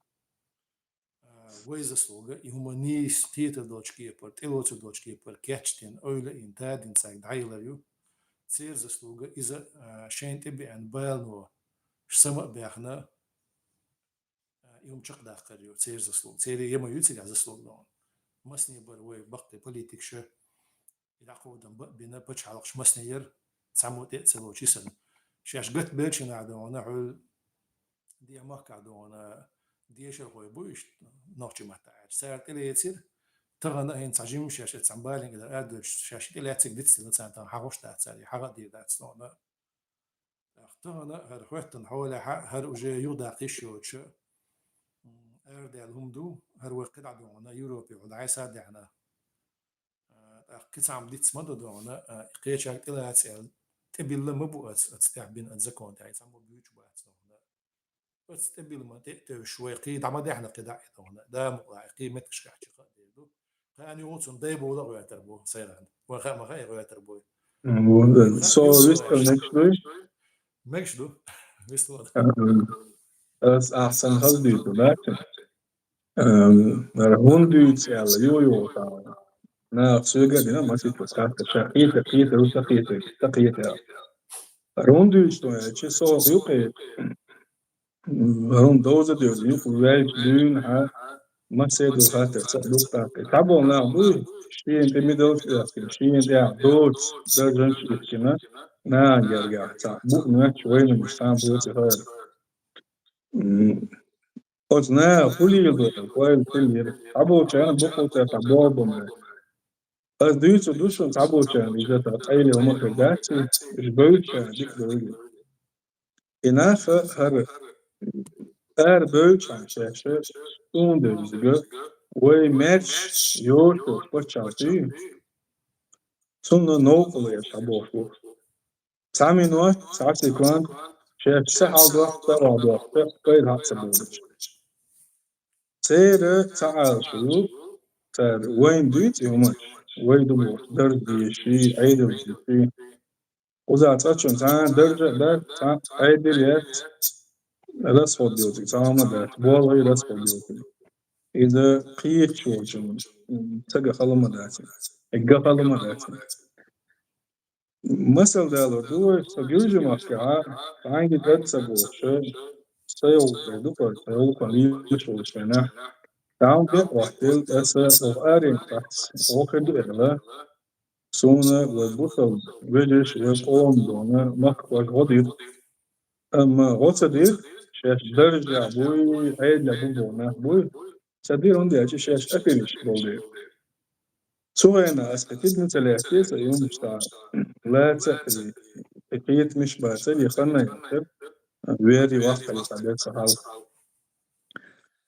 А, вай заслуга, и хӀума нийса кхетар долчу кепара, тӀелоцур долчу кепара кечдина, ойла а йина, тадина цаьрга дӀаялар ю. Церан заслуга, иза, а, шайна тӀебеана балано сама а баьхна, а, и хӀума чекхдаккхар ю, церан заслуга. Церан яма ю цигахь заслуга догӀана. Масане бара вай баккхий политикаша, и дӀакховдан ба-, бина пачхьалкхаш масане яра, цхьаммо тӀе а ца лоцуш санна. Шаьш гатбелча нах догӀана, хьуьлла ден махкахь догӀана, дешархой бу иштта, нохчийн маттахь аьлча. Цара тӀелецира, тахана а хӀинца цхьа жимма шаьш цхьана баланга ара доьдуш, шаьш тӀелаьцнарг дицделла царна, тахана хьагӀуш дац цара, хьагӀа а дийр дац догӀана. ТӀаккха тахана хӀара хӀоьттина хьолехь а, хӀара уже юхадаккха йиш йоцуша, м, арадаьлла хӀума ду, хӀара вай кхидӀа догӀана, Европе хьо дӀасадаьхьна. А, тӀаккха кхин цхьамма диц ма ду догӀана, а, кхечаьрга тӀелаца аьлла, тӀебилла ма бу аца, аца тӀехь бина аца закон тӀехь, и цхьаммо буьйцуш бац догӀана. Аца тӀебилла ма тӀе а тевжаш, вай кхин дӀа ма даьхьна кхидӀа а догӀана. Да мукъалахь, кхин меттигашкахь чекх а дер ду. Кхана юха цунна дай болу а гӀоьртар бу, сайран. Вай хаа ма хаьа гӀоьртар бу. Вон, со вистхила мегаш дуй? Мегаш ду. Вистхила. Ам, ас ахь санна хаза дуьйцу, баьчча. Ам, ара хӀунда дуьйцу аьлла, ю, ю, тахана. Наха соьга а дина, масийтта ас хатта, ша кхета, кхета, ю, ца кхета, ца кхета аьлла. Ара хӀунда дуьйцу тхо аьлча, со хӀокху юкъе ХӀунда довза а девза, юкъа ваьлча дуьйна хьан, массеран а хаттар ца а дукха тӀаккха. Цхьаболу нах буй, шена тӀе медалш а оьхкина, шена тӀехь доцу даржанаш а итчина, нахана гергахь цхьаъ бу а моьттуш, вайнарш цхьаъ боций хаар. М, оцу наха хӀун леладо, ойла хӀун лела? Цхьаболчарна бакъо цара цхьа болх бан бу. Ас дуьйцур ду шуна цхьаболчарна, иза тхан къайле хӀума а хир дац, уьш бевлчарна дика бевлла. И нах а хӀара ара бевлчхьана шаьш, суна девзарг, вай маьрша йоцуш пачхьалкх ю, цунна новкъарло еш хьабохуш бу. Цхьа минот, цхьа секунд шаьш ца хьаладоккху, ца охьадоккху, пайда хьа а ца бовлуш. Церан ца Ӏалашо ю, цара вайна дуьйцу и хӀуманаш, вай ду бохуш, дарж дезаш, Ӏедал дезаш. Кхузахь цкъачунна цхьа а дарж а дац, цхьа а Ӏедал яц, расход доцург цхьа хӀума а дац, болх а расход доцург. Иза кхеташ волчунна ца ган хала ма дац, ган хала ма дац. Масал далор ду вай, со Гуьржийн махкахь, цхьаьнгге кӀад ца бохуш, са йолу ду кхой, са йолу кхой лелаш волуш вайна. Там бекъахь делла аса оха аренга кхаьчча, оха хир ду аьлла. Суна вай бусалба вежарий, вай къоман дона махкахой гӀо дира. Амма гӀо ца дира, шаьш даржехь буй, Ӏедалехь бу боху нах буй. Ца дира, хӀунда аьлча шаьш аферисташ болу дела. Цу хенахь аса кхин тидам ца лаьцна, сан юьманаш цхьа лаца а, и кхетамаш бац, и хан а яцара, вер а ваккхале цхьа дерг ца хьалха.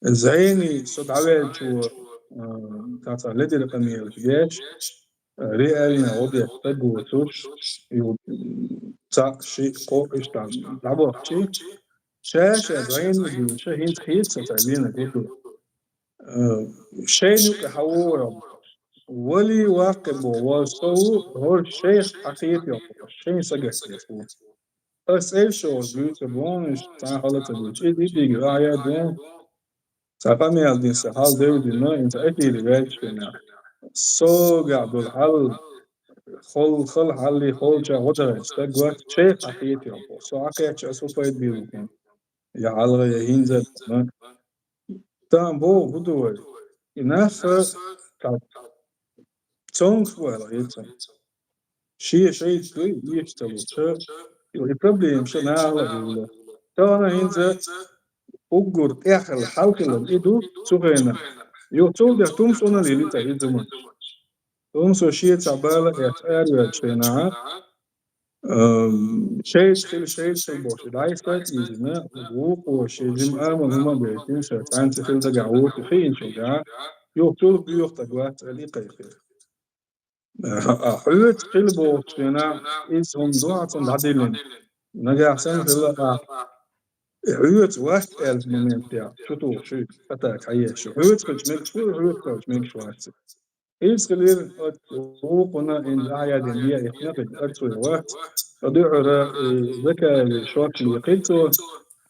Зайни со дӀаваьллачо, а, цхьа-цхьа ледара къамелаш деш, а, реально гӀо деш стаг воцуш, ю, цхьаъ, шиъ, кхоъ иштта дӀабахчи, ша-ша зайни дуьйна, ша хӀинца хета сан цхьа вена гур ду. Э, шайна юкъа хьан вогӀу? Вали ваккхи бо, вал со ву, хӀорш шайх хьан хета йоккхуш, шайна сагатдеш ву. Ас цӀерш шогӀуш буьйцу бохуш, цхьа хала ца буьйцу. Иза и дигира, ахьа яа дун. Цхьа къамел дина сан хьал девдина, хӀинца эфире ваьлча хенахь. Согахь долу хьал, хол, хала хьалли, холча гӀо дахьаш стаг вац, шайх хьан хета йоккхуш. Со Ӏа кхечча, ас хӀун пайда бийр бу хьуна? Я хьалха, я хӀинца, ма. Тахана боху хӀун ду вай? И нах цхьа цомгуш бу аьлла хета сан. Шен шайца дуй, иштта ца лучу, и проблема ша нахала а хилла. Тахана хӀинца уггар тӀехь хилла хьал хилла и ду цу хенахь. Юха цул тӀехь Тумсона лели цхьа и зуманаш. Тумсо шен цхьа бала а эцна араваьллачу хенахь, Ам, шайца хила, шайца хила бохуш, дӀайса а ийзина, вукхо шен жима амал хӀума а байтина, ша цхьаьнца хила дагахь вуцу хиъначуьнгахь, юха цул боьха стаг вац аьлла и кхайкхира. А, хьоьца хила бохучу хенахь, иза хӀума ду хьан цунна дӀадиллина. Нагахь санна хила ахь, хьоьца вац аьллачу моментехь, чу тухуш ю, атака хьаеш ю. Хьоьца хилча мегаш ду, хьоьца хилча мегаш вац. Иза хилира оцу вукхунна, хӀинца ахьа яздина дехьа итт накъиг арцуй вац. Ткъа дуьхьара, э, Закаеви шок лийхира цо,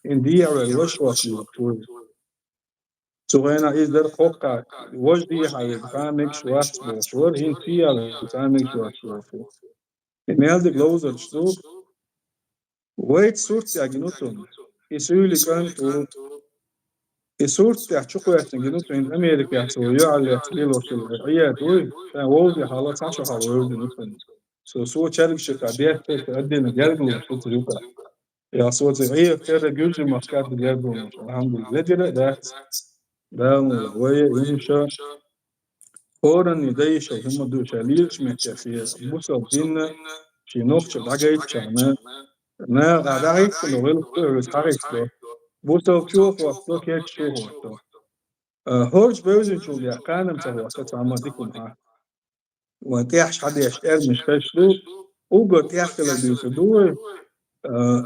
хӀинца дехьа ваьлла важа шок лийхира цо. Цу хенахь иза дара кхоккхахь, важа дехьа вега цхьа а мегаш вац бохуш вара, хӀинца дехьа вега цхьа а мегаш вац бохуш вара. И мел дика ловзарш ду, вайца сурт а гина цунна. И суьйли кӀант ву. И сурт тӀехь чу кхоьссина гина цунна, Америкехь цо юьхьарлаьцна лелош йолу Ӏияд вуй, сан вовзий хьала цхьа шо хьала вевзина цунна. Со, со чергашкахь бехке, со отдельно гергарлуш ду цу юкъа. Я со цу Ӏеха терра гуьржийн махкахь ду гергарлуш, алхьамдулиллахӀ, ледара а дац. Дала мукъ лахь, вай а, хӀумаша, хӀоранний дайша хӀума ду, ша лелачу меттехь шен бусалба динна, шен нохчо дӀагайтачарна, наха дӀахӀиттало гӀиллакх ду, хьоьца хьахӀиттало. Бусалбачо а хӀоттало, кеччачо а хӀоттало. А, хӀорш бевзинчул дехьа кханам ца хӀотта цхьамма дика хӀума хьа. Вайн тӀехьаш хьадеш тӀермаш хезаш ду, уггар тӀехь хила дуьйцур ду вай. А,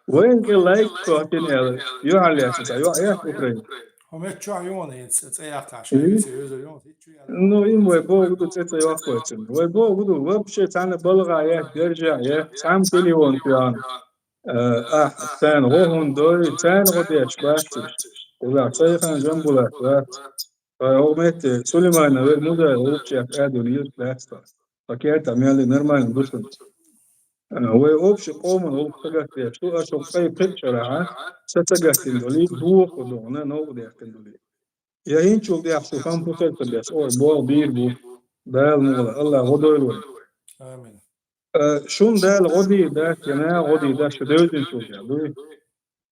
вайна кӀел лайк кхоьттина аьлла, юьхьарлаьцна цхьа йоӀ яц Украина. ХӀо меттачохь юхана хӀинца цӀе яккхаш, Мгм. Веза юхана, хӀинца чу яла. Ну, им вай боху ду цӀе ца йоккхуьйтина. Вай боху ду, вообще цхьана балгӀа яц, гержа яц, цхьамма телефон тоьхна. Э, ахь, царна гӀо хӀунда дой, царна гӀо деш бац уьш. Кхузахь Сайхан Жамбулат вац. Ткъа хӀокху метте Сулейманов вер Музай гӀуллакх чекх а дуьйна йилла дац тхо. Тхан кертахь мел нормально ду шуна. Э, вай общий къоман гӀуллакх сагатдеш ду, аша хӀокху цӀе пхиъ чарахь, сан сагатдина долий, дохо догӀана, новкъа даьккхина долий. Я хӀинчул тӀехь шу хам пусар ца беш, ой, болх бийр бу. Дала мукъ лахь, АллахӀа гӀо дойла вай. Амин. Э, шун Дала гӀо дийр дац, я наха гӀо дийр дац, шу девзинчул тӀехь дуй.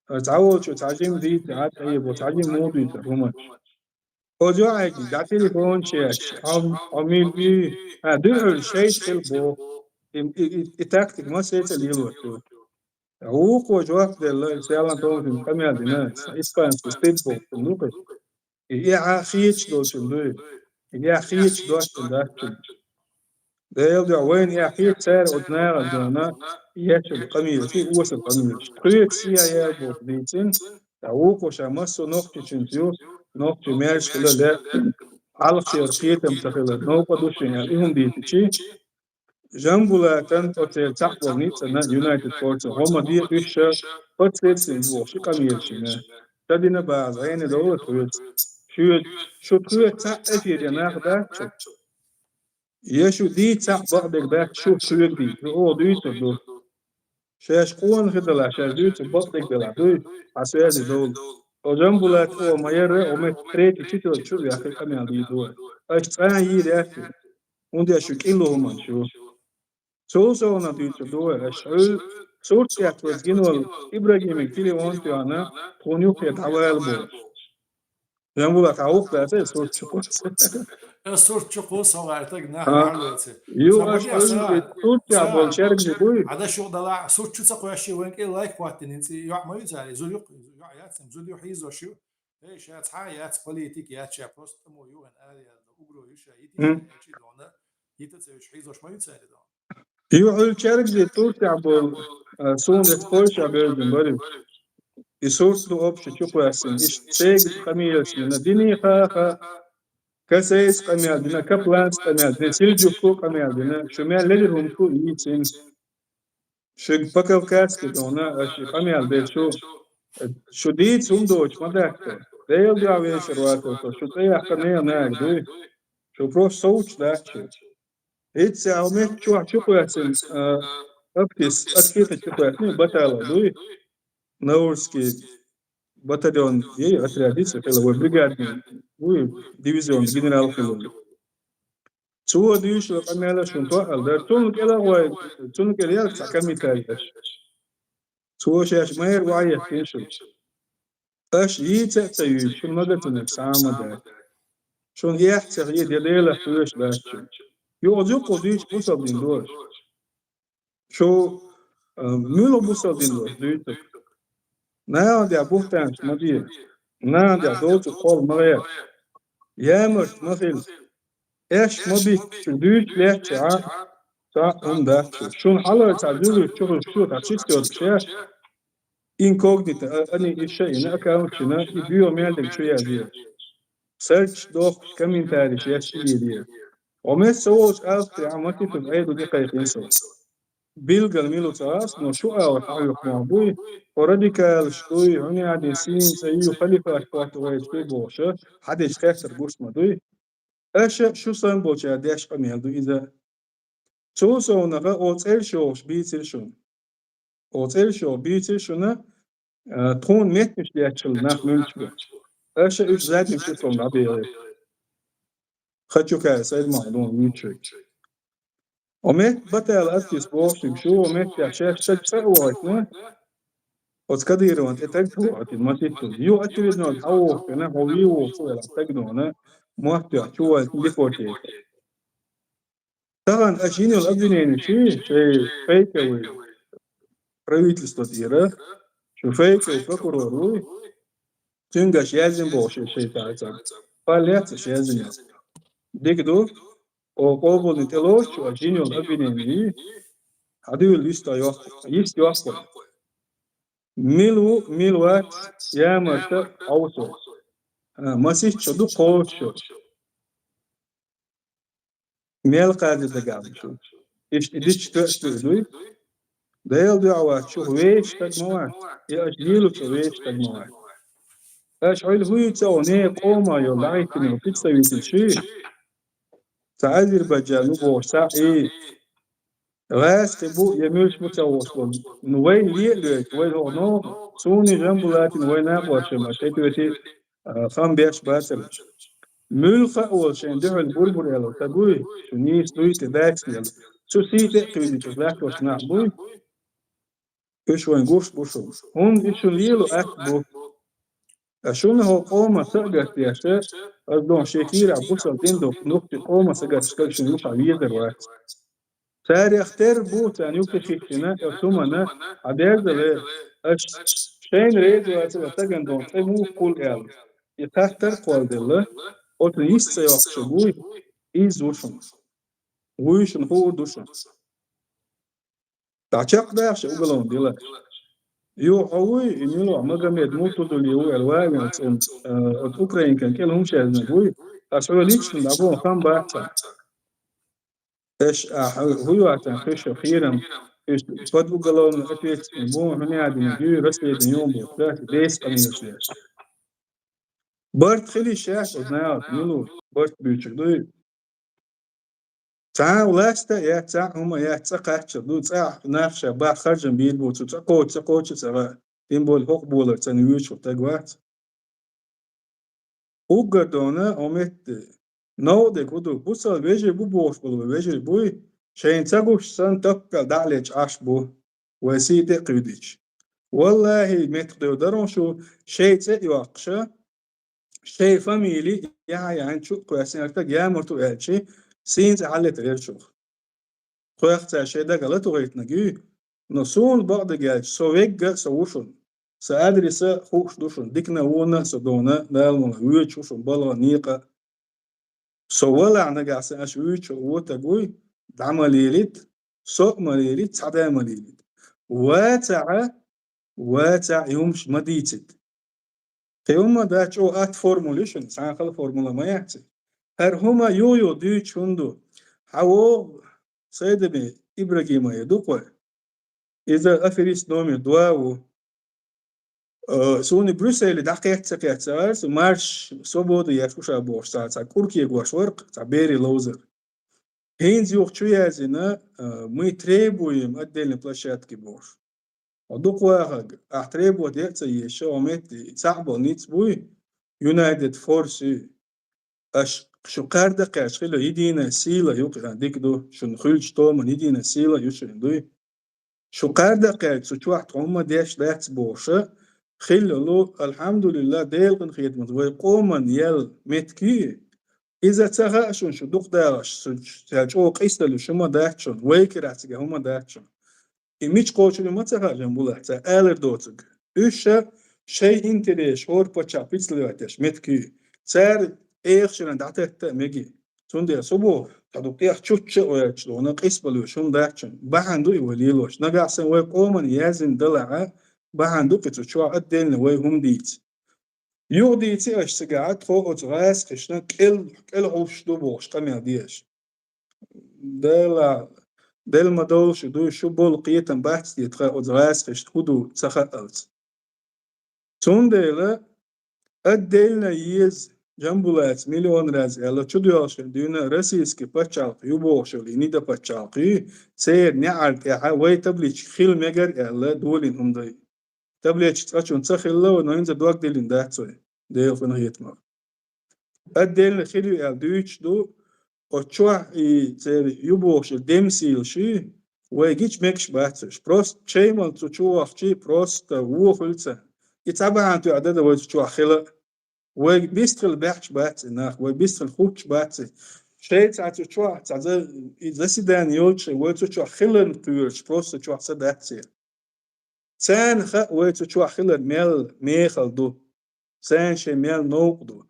Э, цхьаволчо цхьа жима дийца, Ӏад Ӏе бо, цхьа жима муха дуьйцур хӀуманаш. Оцу йоӀаьгга дӀа телефон чеш, хьо, хьо мила буй? А, дуьхьал шайца хила боху. И, и, и, и тактика массаьрца лелош ду. Вукхо жоп делла, Селан Томатин къамел дина, сан испанский стыд боху, ду-кх. И эхь хеташ долчун дуй. И эхь хеташ доцчун дац цуьнан. Делан дуьхьа вайна эхь хета цара оцу нахана дуьхьа ечу къамелаш, осал къамелаш. Тхоьца сия ял боху дийцина, ткъа вукхо ша массо а нохчичуьнца ю, нохчий маьрша хила ле, хьалхашера кхетам ца хила, новкъа ду шен аьлла, и хӀума дийцичи, Жамбулатан оцеран цхьаъ болу ницкъана United Sports-ан хӀума де уьш ша подследственный бохуш и къамелаш йина. Ша дина база гӀенадовла тхоьца. Шоьца, шу тхоьца цхьаъ эфире нах дац шу. Я шу дийца бакъдерг дац, шу шуьга дийца, оха дуьйцур ду. Шаьш къона хи далахь, шаьш дуьйцур бакъдерг далахь, дуй, хьан соьзи довла. О Жамбулат, о ма ярра, о мет третий, четвёртый чу вяхи къамел дийду. Аша цкъа йийр яц. ХӀунда аша шу кӀиллу хӀуман шу. Цул совна дуьйцур ду вай, аша хьуьл сурт эцваз гинвал Ибрагимиг телефон тоьхна, тхуна юххе дӀавала бохуш. Жамбулат, хьан вухта дац, ай сурт чу кхуссу. Э, сурт чу кхуссу, хьо гӀертаг нах хьарлоьцу. Ю, сан аша бакъ хьуьл аса, сурт чу ца болу чергаш буй? Хьада шух далахь, сурт чу ца кхоьссий, вайн кӀел лайк хӀоттина, хӀинца йоӀ ма ю цари, зуда ю, йоӀ яц, зуда ю хьийзош ю. Эй, ша цхьа а яц, политик яц, ша просто тӀамо ю, вайн ара яьлла, угро ю, ша йитича, М. Ячи дона, йита ца веш хьийзош ма ю цари дона. Ю хьуьл чергаш туртехь болу, а, суна эца Польша бевзина бара. И сурт ду общий чу кхоьссина. Иштта цегаш къамелаш дина. Дини хаха, Касайс къамел дина, Капланс къамел дина, Силджукку къамел дина. Шу мел ледира хӀума шу йийцина. Шуьга по-кавказски дона, аша и къамел дерг шу, шу дийца хӀума доцуш ма дац. Делан дуьхьа вешар вацара со, шу цӀе яккха мел нага дуй. Шу просто совцуш дац шу. ХӀинца хьо меттачохь чу кхоьссина, а, Аптис, Аткита чу кхоьссина, Батала дуй. Наурский батальон, ей, отряд, ей, хила вай бригадный, вуй, дивизион генерал хила. Цо дуьйцу къамелаш шуна тоъал дара. Цунна кӀел а гӀой, цунна кӀел яьлла цхьа комментарий аша. Цо шаьш майра ваьхьа еттина шуьга. Аша йийца а ца йийца, шуна магацаниг схьа а ма дац. Шуна эхь ца хета, я Делах кхоьруш дац шу. Юха зуьккъо дуьйцу бусалба дин долуш. Шу, а, муьлха бусалба дин долуш дуьйцург? Нахана тӀехь бухтанаш ма де. Нахана тӀехь доцург кхолла ма гӀерта. Ямарт ма хила. Аьшпаш ма битта, шу дуьйцуш лаьттачохь, цхьа а хӀума дац шу. Шуна хьалха цхьа зуьлуьйш чу хуьлуш шу, цхьа чистотка еш, инкогнито, а, ани иша йина, аккаунт йина, и боьха мел дерг чу язъе. Серч дохкуш, комментарийш еш чу йийр яра. Хьо меца ца волчу Австрехь Матитас Ӏедал тӀекхайкхина со. Билггал мила ву ца хаьа, но шу агӀор хьахьоькху нах буй, хьо радикалаш дуй, хьуна яхьа дин сийна цӀе ю, халифат хӀотта гӀайта дуй бохуша, хьан дечу хеттар гуш ма дуй. Аша шу санна болчара деш къамел ду иза. Цул совнаха оцу цӀераш йохуш бийцира шуна. Оцу цӀераш йохуш бийцира шуна, а, тхуна меттанаш детташ нах муьлш бу. Аша уьш задним числом дӀабехира. Хачукаев Сайд-Махьмуд вуьйцуш. О метта Батала Аптис бохуш шу, о меттехь шаьш стаг цӀа а вахийтина, оцу Кадыровна тӀе стаг чу вахийтина, Матитас. Юха очередной хьан вохуш вина, хьо вий вохуш ву аьлла, стаг дона, мотт тоьхна чу вахийтина, депортировать. Тахана аша йина йолу обвиненеш шайн фейковый правительство тӀера, шу фейковый прокурор вуй, цуьнга аша яздина бохуш шайн цхьа цхьа. Пал яц аша яздина. Дика ду, о къобалдина тӀелоцучу аша йина йолу обвинени, хьан дуьйла йист йоккху, йист йоккху. Мила ву, мила вац, ямарта хьовсо. А, масийтта шо ду кхочуш. Мел кхаьрда дагахь ду шу. Иштта и дича тоьаш хир дуй? Делан дуьхьа вац, шух вешан стаг ма вац, я аша лелочо вешан стаг ма вац. Аша хьуьлла хӀуьйца а ван, некъа къоман йолу дӀахӀиттина представитель ши? Цхьа Азербайджан ву бохуш, цхьа и гӀазкхи бу, я муьлш бу ца вохуш волу. Ну, вайна ле а лоьцу, вай хӀокху ноху, суна Жамбулатина вай накъосташна ма шайтоьти, а, хам беш бацара. Муьлхха а волу шайн дуьхьал бур-бур аьлла стаг вуй, шу нийса дуй те даьцна аьлла. Цу сий тӀе а кхуьйдича, латтош нах буй. Уьш вайн гуш бу шуна. ХӀунда и шуна лело атта бу. Ткъа шуна хӀокху къоман са а гатдеш, аса доху шен кийрахь бусалба дин доккху нухчи къоман са гатдеш стаг шуна юкъахь везар вац. Царех тера бу, царна юкъа хӀиттина, оцу хӀуманна хьан дерзале, аша шайна реза вацара стагана доху цӀе муха кхуллу аьлла. И хаттар а кхолладелла, оцунна йист ца йоккхуш вуй, иза ву шуна. Вуй шуна хуур ду шуна. Ткъа чекхдахьа шу уголовный дела. Юха хьо вуй, и мила ву, Магомед Муртузали ву аьлла, ван вен цӀена, э, оцу Украинкан кӀел хӀума шаьзнарг вуй, аса хьо лично дӀабоху хам бац царна. Эш а хьо-, хӀун йоцу кхуьша херам, уьш под уголовной ответственность бу, хӀун яа дина дуьйна, расследование юкъа бу, да, десять къамелаш деш. Барт хилийша оцу нахаца, мила ву, барт буьйцург дуй. Цхьа а ласта а яц, цхьа а хӀума яц, цӀа кхаччалц ду, цӀа а нах ша бахьа харжам бийр бу, цу цӀа кхочу, цӀа кхочу цӀа гӀа. Тем более хӀокху болар цӀена вуьйцуш верг вац. Уггар дона, хӀо метта, новкъа дерг хӀун ду, бусалба вежарий бу бохуш болу вай вежарий буй, шайна ца гуш санна, таппал дӀа а лечкъаш бу, вай сий тӀе а кхуьйдича. Валлахи, меттах девр дара хьуна шу, шайн цӀе а йоккхуша, шайн фамили яхьа яхьанчу а кхоьссина, хӀара стаг ямарта ву аьлча, сийна цӀе хьаллетар яра шух. Кхоьхьа цара шайн дагахь латугӀийтинарг юй, но суна бакъдерг аьлча, со вегга а со ву шуна. Сан адреса хууш ду шуна, дикана а, вонна а со дона, Дала мукъ лахь, воьдуш ву шуна балгӀа некъа а. Со валахь нагахь санна аша вуьйцуш вотаг вуй, дӀа ма лелийта, со а ма лелийта, цхьа да а ма лелийта. Вацахь, вацахь, и хӀумаш ма дийцийта. Кхин хӀума дац, чӀогӀа атта формула ю шуна, цхьа а хала формула ма яц и. ХӀара хӀума юха-юха дуьйцуш хӀунда ду? Хьан вогӀу Сайдаме Ибрагима е ду-кх вай? Иза аферист номер два ву. Э, суна Брюсселе дӀакхетта ца кхетта ца гӀерта, со марш свобода еш ву ша бохуш, цхьа, цхьа кӀур кегош вара-кх, цхьа берийн ловзар. ХӀинца юха чу яздина, э, мы требуем отдельной площадки бохуш. Хьо дукха вахарг, ахь требовать ян а ца езаш, хьо метта цхьаъ болу ницкъ буй, United Force ю. Аша шу кхаьрда а кхаьчча хила единая сила ю, кхин дика ду, шуна хуьлучу томан единая сила ю шуна дуй. Шу кхаьрда а кхаьчча, цу чохь тхо хӀумма деш дац бохуша, хиллалу, алхьамдулиллахӀ, Делан къинхетамца вай къоман ял меттиг ю и. Иза ца хаьа шуна шу дукха дагӀаш, шу, шу чӀогӀа къийсалуш хӀума дац шуна, вай кирахь цига хӀума дац шуна. И мича кхочур ю ма ца хаьа, Жамбулат, цара алар доцург. Уьш ша шайн интересаш хӀора паччахь пицлаветтеш меттиг ю. Цара эха шина дӀататта а меги. Цундела со боху, цхьа дукха тӀех чучча а ваьлча дона, къийсабалуш хӀума дац шуна. Бахьана ду и вай лелош. Нагахь санна вай къоман яздина далахьа, бахьана ду кхин цу чохь отдельно вай хӀума дийца. Юха дийци аша цигахь, тхо оцу гӀазкхишна кӀел-, кӀелхьуш ду бохуш къамел дезаш. Дела, Дела ма довла шу дуй, шу болу кхетам бац те тхан оцу гӀазкхишна хӀун ду ца хаалц. Цундела отдельно еза, Жамбулаца миллион раз аьлла, чудоьлхуш дуьйна российский пачхьалкх ю бохуш йолу и нида пачхьалкх ю, церан неӀарна тӀехь вай табличка хила мегар аьлла, долийна хӀума дай. Табличка цкъачунна ца хилла вай, но хӀинца дог диллина дац вай, Делан къинхетамах. Отдельно хир ю аьлла дуьйцуш ду, оцу чохь и церан ю бохуш и демсийлаш ю, вай гича мегаш бац уьш. Просто чаймал цу чу вахчий, просто вон хуьлу царна. И цхьа бахьана тоьа дада вай цу чохь хила а. Вай бистхила баьхча бац и нах, вай бистхила хуттуш бац и. Шайн цхьа цу чохь цхьа за-, и заседание йолчу, вай цу чохь хиларна кхоьруш, просто чохь са дац и. Царна хаьа вай цу чохь хилар мел мехала ду, царна шайн мел новкъа ду.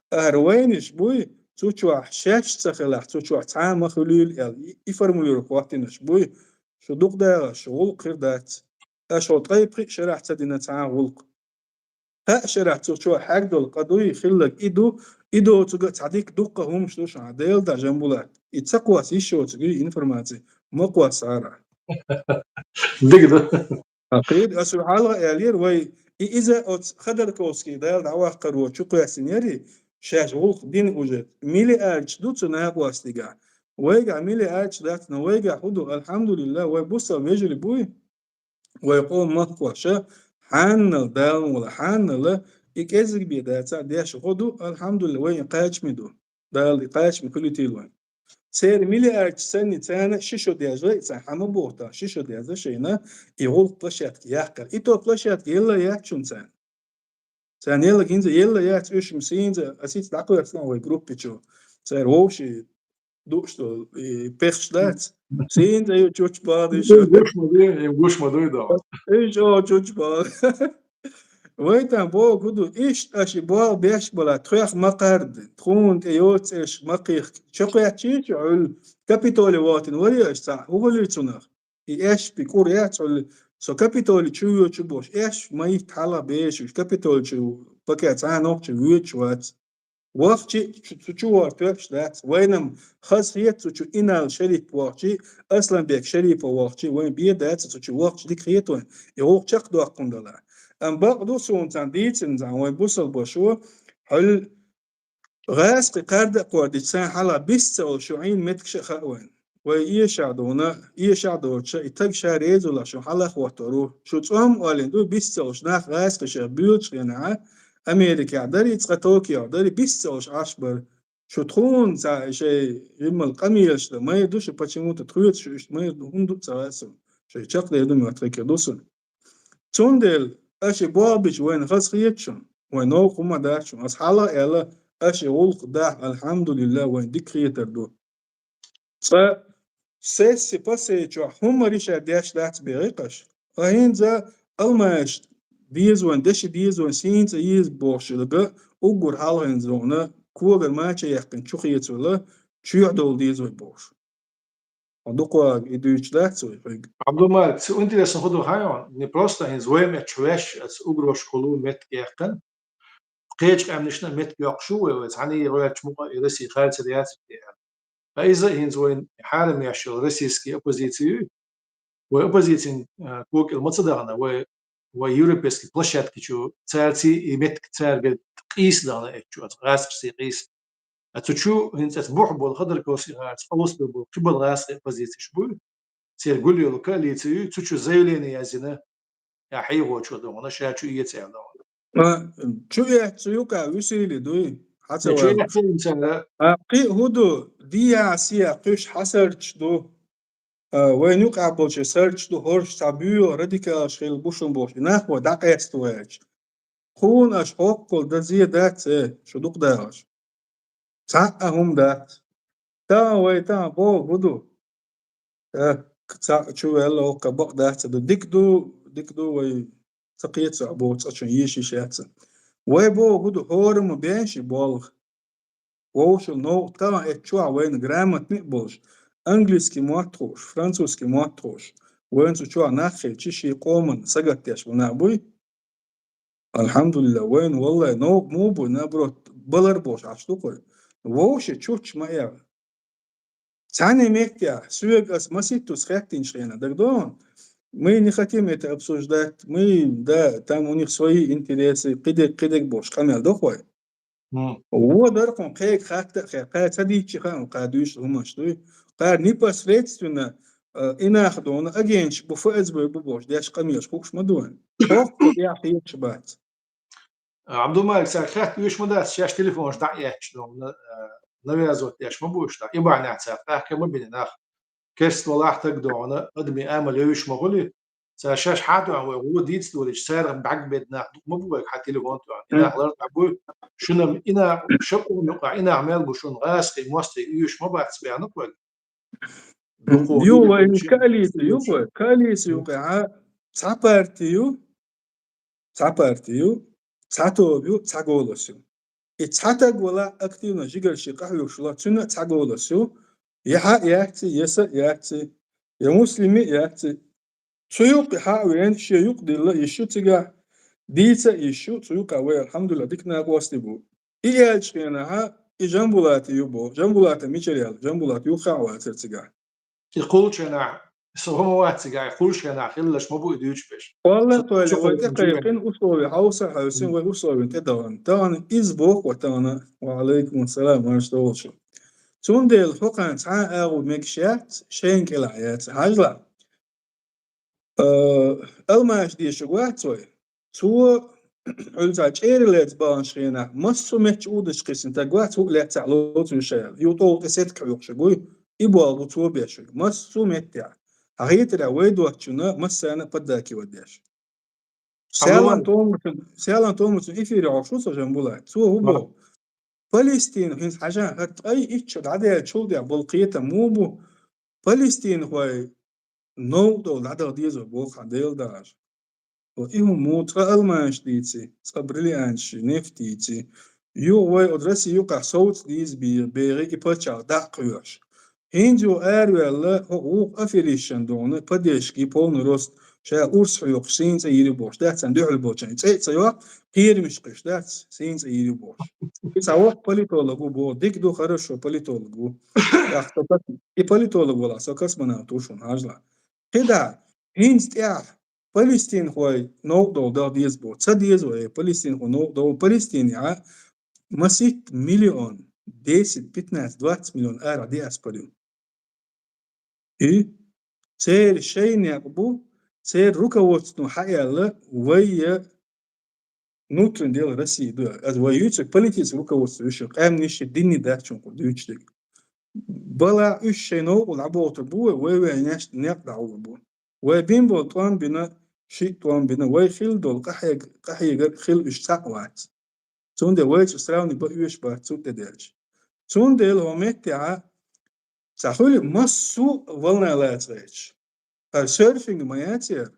ТӀаккха вайнаш буй, цу чохь шаьш ца хилахь, цу чохь цхьа а ма хуьлийла аьлла, и, и формулировка хӀоттийнарш буй, шу дукха дагӀаш, шу гӀуллакх хир дац. Аша хӀо ткъе пхи шарахь ца дина цхьа а гӀуллакх. Кхаа шарахь цу чохь хьаьгдолу къа дуй, хилларг и ду, и доцург а цхьа дика дуккха хӀумаш ду шуна, Делан дуьхьа, Жамбулат. И ца кхосса йиш йоцург ю информаци, ма кхоссара. Дика ду. А, кхин а ас ву хьалха аьллера, вай и иза оцу Ходорковский Дала дӀаваккхаро чу кхоьссинера, шаьш гӀуллакх дина уже. Миллиардаш ду цу накъостигахь. Вайгахь миллиардаш дац, но вайгахь хӀун ду, алхьамдулиллахӀ, вай бусалба вежарий буй. Вай къоман махкахоша, хьаннал Дала мукъ лахь, хьаннала и кӀезиг бен дацахь деш гӀо ду, алхьамдулиллахӀ, вай и кхачаме ду. Дала и кхачаме хуьлуьйтийла вайн. Церан миллиардаш санна, царна ши шо деза, и цхьа хьан ма боху тахана, ши шо деза шайна, и гӀуллакх площадка яккхар. И то площадка елла яц шуна царна. Царна еллаг хӀинца елла яц, уьш-м сийна, аса хӀинца дӀакхоьссина вай группи чу. Цара вовший дууш долу, и пехаш дац. Сийна ю чучу бахьа ду шу. Гуш ма дуй, гуш ма дуй, да. Уьш чу чучу бахьа. Вай там боху ду, иштта аша и болх беш балахь, тхоьх ма кхарда, тхуна тӀе йоцу цӀераш ма кхехка. Чу кхеччий шу Ӏуьллу, Капитоли вахийтина варий аша цхьаъ, хӀун хуьлий цунах? И эшпи кӀур яц Ӏуьллу, со Капитоли чу воьдуш ву бохуш, эшпа ма йитта хьалха бераш, уьш Капитоли чу пакет цхьа а нохчи воьдуш вац. Вахчи цу чу вахар тоьаш дац. Вайна-м хаза хета цу чу Инал Шарип вахчи, Асланбек Шарипов вахчи, вайн бен дац цу чу вахчи, дика хета вайн. И гӀуллакх чекхдоккхун дала. Амма бакъ ду суна царна дийцина царна, вайн бусалба шо, хьуьлла гӀазкхи кхарда а кхардича, царна хьалха бист ца олуш шу Ӏийна меттигаш а хаьа вайна. вай эшагӀ дуна, эшагӀ доцуша, и таг ша резалахь шу хьалахвоттур ву. Шу цӀом а оллин ду, бисцалуш нах гӀазкхи шех буьйлучу хенахьа, Америкехь дарий, цкъа Токиохь дарий, бисцалуш Ӏаш бара. Шу тхуна цхьа шайн жиммал къамелаш дан майра ду шу, почему-то тхоьца шу иштта майра ду, хӀунда ду ца хаьа суна. Шайн чекхдер ду моьтту хӀекхе ду суна. Цундела аша и болх бича вайна хаза хета шуна, вайн новкъа хӀума дац шуна. Аса хьалха а аьлла, аша и гӀуллакх дахь, алхьамдулиллахӀ, вайна дика хетар ду. Цкъа сесси-пасси чохь хӀумма риша деш дац бехи кхаш. Ткъа хӀинца алмаш деза вайн, деши деза вайн, сийна цӀа еза бохуш дага, уггар хьалха хӀинца вахана, когара мача яьккхина чу хецавелла, чоьхьа довла деза вай бохуш. Хьо дукхагӀа и дуьйцуш дац вай хьоьга? Абдулмалик, цу интересно хӀун ду хаьий хьуна? Не просто хӀинца вай меттачу ваьш, аса угрошкахула меттиг яьккхина. Кхечу къаьмнашна меттиг йоккхуш ву вай, вай цхьаьна гӀоьртачу мукъа и Россия харцар яц те аьлла. Ткъа иза а хӀинца вайн хьарам еш йолу российский оппозиция ю. Вай оппозицин, а, кокӀал ма ца дахана, вай, вай европейский площадка чу цаьрций и меттиг цаьрга къийса дахана эцчу, аса гӀазкхашций къийса. А цу чу хӀинца аса бухь болу Ходорковский гӀарца къовсабелла болу кхиболу гӀазкхийн оппозицеш буй, церан гулйолу коалици ю, цу чу заявление язйина, я хьехочо дохуна, ша чу эца аьлла дохуна. А, чу эцна юкъа вуьсийли дуй? Хьан ца вала? Чу эцна цара. А, кхин а хӀун ду, дийа сия кхуьш хьасарчаш ду. А, вайн юкъахь болчу сарчаш ду, хӀорш цхьа буьйла радикалаш хилла бу шун бохуш, и нах вай дӀакъаьста ваьлча. Кхуна аша хӀоккхул дан зе дац, э, шу дукха дахаш. Цхьа а хӀума дац. Тахана вай тахана боху хӀун ду? Э, цхьаъ чу ваьлла хӀокху бакъ дац а ду. Дика ду, дика ду вай ца кхеташ боху цкъачунна йиш йиш яц. Вай боху хӀун ду, хӀора ма бен ши болх. Вовшал новкъа тахана эцчохь вайна грамотный а болуш, английский мотт хууш, французский мотт хууш, вайна цу чохь нах хилча, шен къоман сагатдеш бу нах буй? Алхьамдулилла, вайна, валлай, новкъа муха буй, наоборот, балар болуш Ӏаш ду кхуьй. Вовши чучча ма эгӀа. Цхьаьна меттехь, соьга ас маситтус хаьттинчу хенахь, дагадогӀу? Мы не хотим это обсуждать, мы, да, там у них свои интересы, кхидерг, кхидерг бохуш къамел доху вай. Вон дара кхуьнан кхега хатта а хе, кхара ца дийччи хаьа, кхара дуьйцу хӀуманаш дуй. Кхара непосредственно, а, и нах дуна агенташ бу, ФСБ бу бохуш, деш къамелаш хууш ма ду вайн. ХӀокху тӀехь хеташ бац. Абдулмалик, цара хатта уьш ма дац, шаьш телефонаш дӀа а эцча дуна, а, навязывать деш ма бу уьш дӀа. И бахьанехь цара къаьхьа ма бина нах. Керста валахь таг дуна, адамийн амал евзаш ма хуьлий. Цара шаьш хьан а тоьхна вай гӀо дийца долуьйтуш, царах бӀаьрг бедда нах дукха ма бу вайга хьан телефон тоьхна. И нах лар дӀа буй, шуна-м и нах, ша къоман юкъахь и нах мел бу шуна, гӀазкхийн мостагӀий оьшуш ма бац баьхна кхуьнга. Ю, вай коалици ю, вай коалици юкъахь цхьа парти ю, цхьа парти ю, цхьа тоба ю, цхьа голос ю. И цхьа таг вала активно жигара шен къахьоьгуш вала, цуьнан а цхьа голос ю. Я хьан а яц и, я сан а яц и, я Муслими а яц и. Цу юккъе хьан а веана, шен юкъ дилла йиш ю цигахь, дийца а йиш ю, цу юкъа вай, алхьамдулилла, дика накъостий бу. И аьллачу хенахьа, и Жамбулата ю боху. Жамбулата мичара яьлла? Жамбулата юххехь а вацара цигахь. И кхуллучу хенахь, со хӀума вац цигахь, и кхуллучу хенахь хилларш ма бу и дуьйцуш берш. Валла, со тойла, вай тӀекхайкхина условия, хьовса а хьовсина, вай условиян тӀе дахана. Тахана иза боху вай тахана. Ва алайкум ассалам, марша догӀалаш. Цундела хӀокхарна цхьа а агӀо мегаш яц, шайна кӀелахь яц. Хьажал. Э, Алмаш дешарг вац вай. Цо, хьуьлца чӀерий лаьцна баханчу хенахь, массо а меттачу удаш кхиссина стаг вац, хӀуъа лаьцна лоцуьйтуш аьлла. Юха тӀовла тӀе сетка хьоькхуш гуй, и болх бу цо беш верг. Массо а меттехь. Хьан хетарехь вай доцучунна массарна а поддакивать деш. Селан Томурцун, Селан Томурцун эфире хьокхуш ву со Жамбулат. Цо хӀун боху? Палестина, хӀинца хьажахьа, хӀара ткъе итт шо дӀадаьллачул тӀехь болу кхетам муха бу? Палестинхой новкъа довла дӀадаха деза боху хьан Делан дагӀаш. Ва и хӀума муха цкъа алмаш дийци, цкъа бриллианташ, нефть дийци. Юха вай оцу Россия юкъахь совца дийза бе-, бегӀи и пачхьалкх дӀа а кхоьхьуш. ХӀинца юха араваьлла, хӀокху вукху аферисташна дуьхьал, поддержка, полный рост, ша урс хьоькхуш, сийна цӀа йийр ю бохуш, дац царна дуьхьал болчарна. ЦӀе а ца йоккху, кхерамаш кхуьйсуш, дац, сийна цӀа йийр ю бохуш. Цхьа воккха политолог ву боху, дика ду, хорошо, политолог ву. ТӀаккха со кос-, и политолог валахь, со космонавт ву шуна, хьажал. КхидӀа, хӀинца тӀехь палестинхой новкъа довла даха деза боху. Ца деза вай, палестинхой новкъа довла. Палестинехь масийтта миллион, десять, пятнадцать, двадцать миллион арахь диаспора ю. И церан шайн некъ бу, церан руководство хьааьлла, вай я внутреннее дело России ду. Аз вай юьйцург политический руководство ю шун, къаьмнаш, дин дац шун кху дуьйцург. Балахь уьш шайн новкъа дӀабохур бу вай, вай вай неш-, некъ дӀагӀур бу. Вай бина болу тӀом бина, шиъ тӀом бина, вай хилла долу къахьег-, къахьегар хилла уьш цхьаъ вац. Цундела вайца сравни бан оьшуш бац цу тӀе даьлча. Цундела хӀокху меттехь цхьа хуьлу массо а волна лаца гӀерташ. ХӀара серфинг ма яц яра.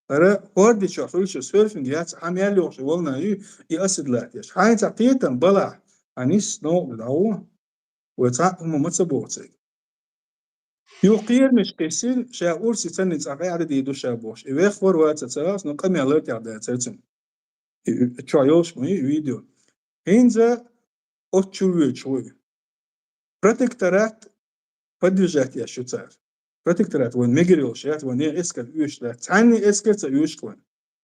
ХӀара хӀорда чохь хуьлуш серфинг яц, хьан мел йохуш волна ю, и асидлат еш. Хьайна цхьа кхетам балахь, хьан нисса новкъа дӀагӀо. Вай цхьаъ хӀума ма ца боху цайга. Юха кхерамаш кхиссина, ша урсе царна цкъа къаьхьа дийр ду ша бохуш. И вехвар ваца ца гӀас, но къамел лар тӀехь дацара цуьнан. И, и, чохь йолуш ма ю и видео. ХӀинца оцу чу воьдуш ву и. Протекторат поддержать еш ю цара. Протекторат вайн мегар йолуш яц, вайн нехан эскар оьшуш дац. Цхьанна эскар ца оьшу вайн.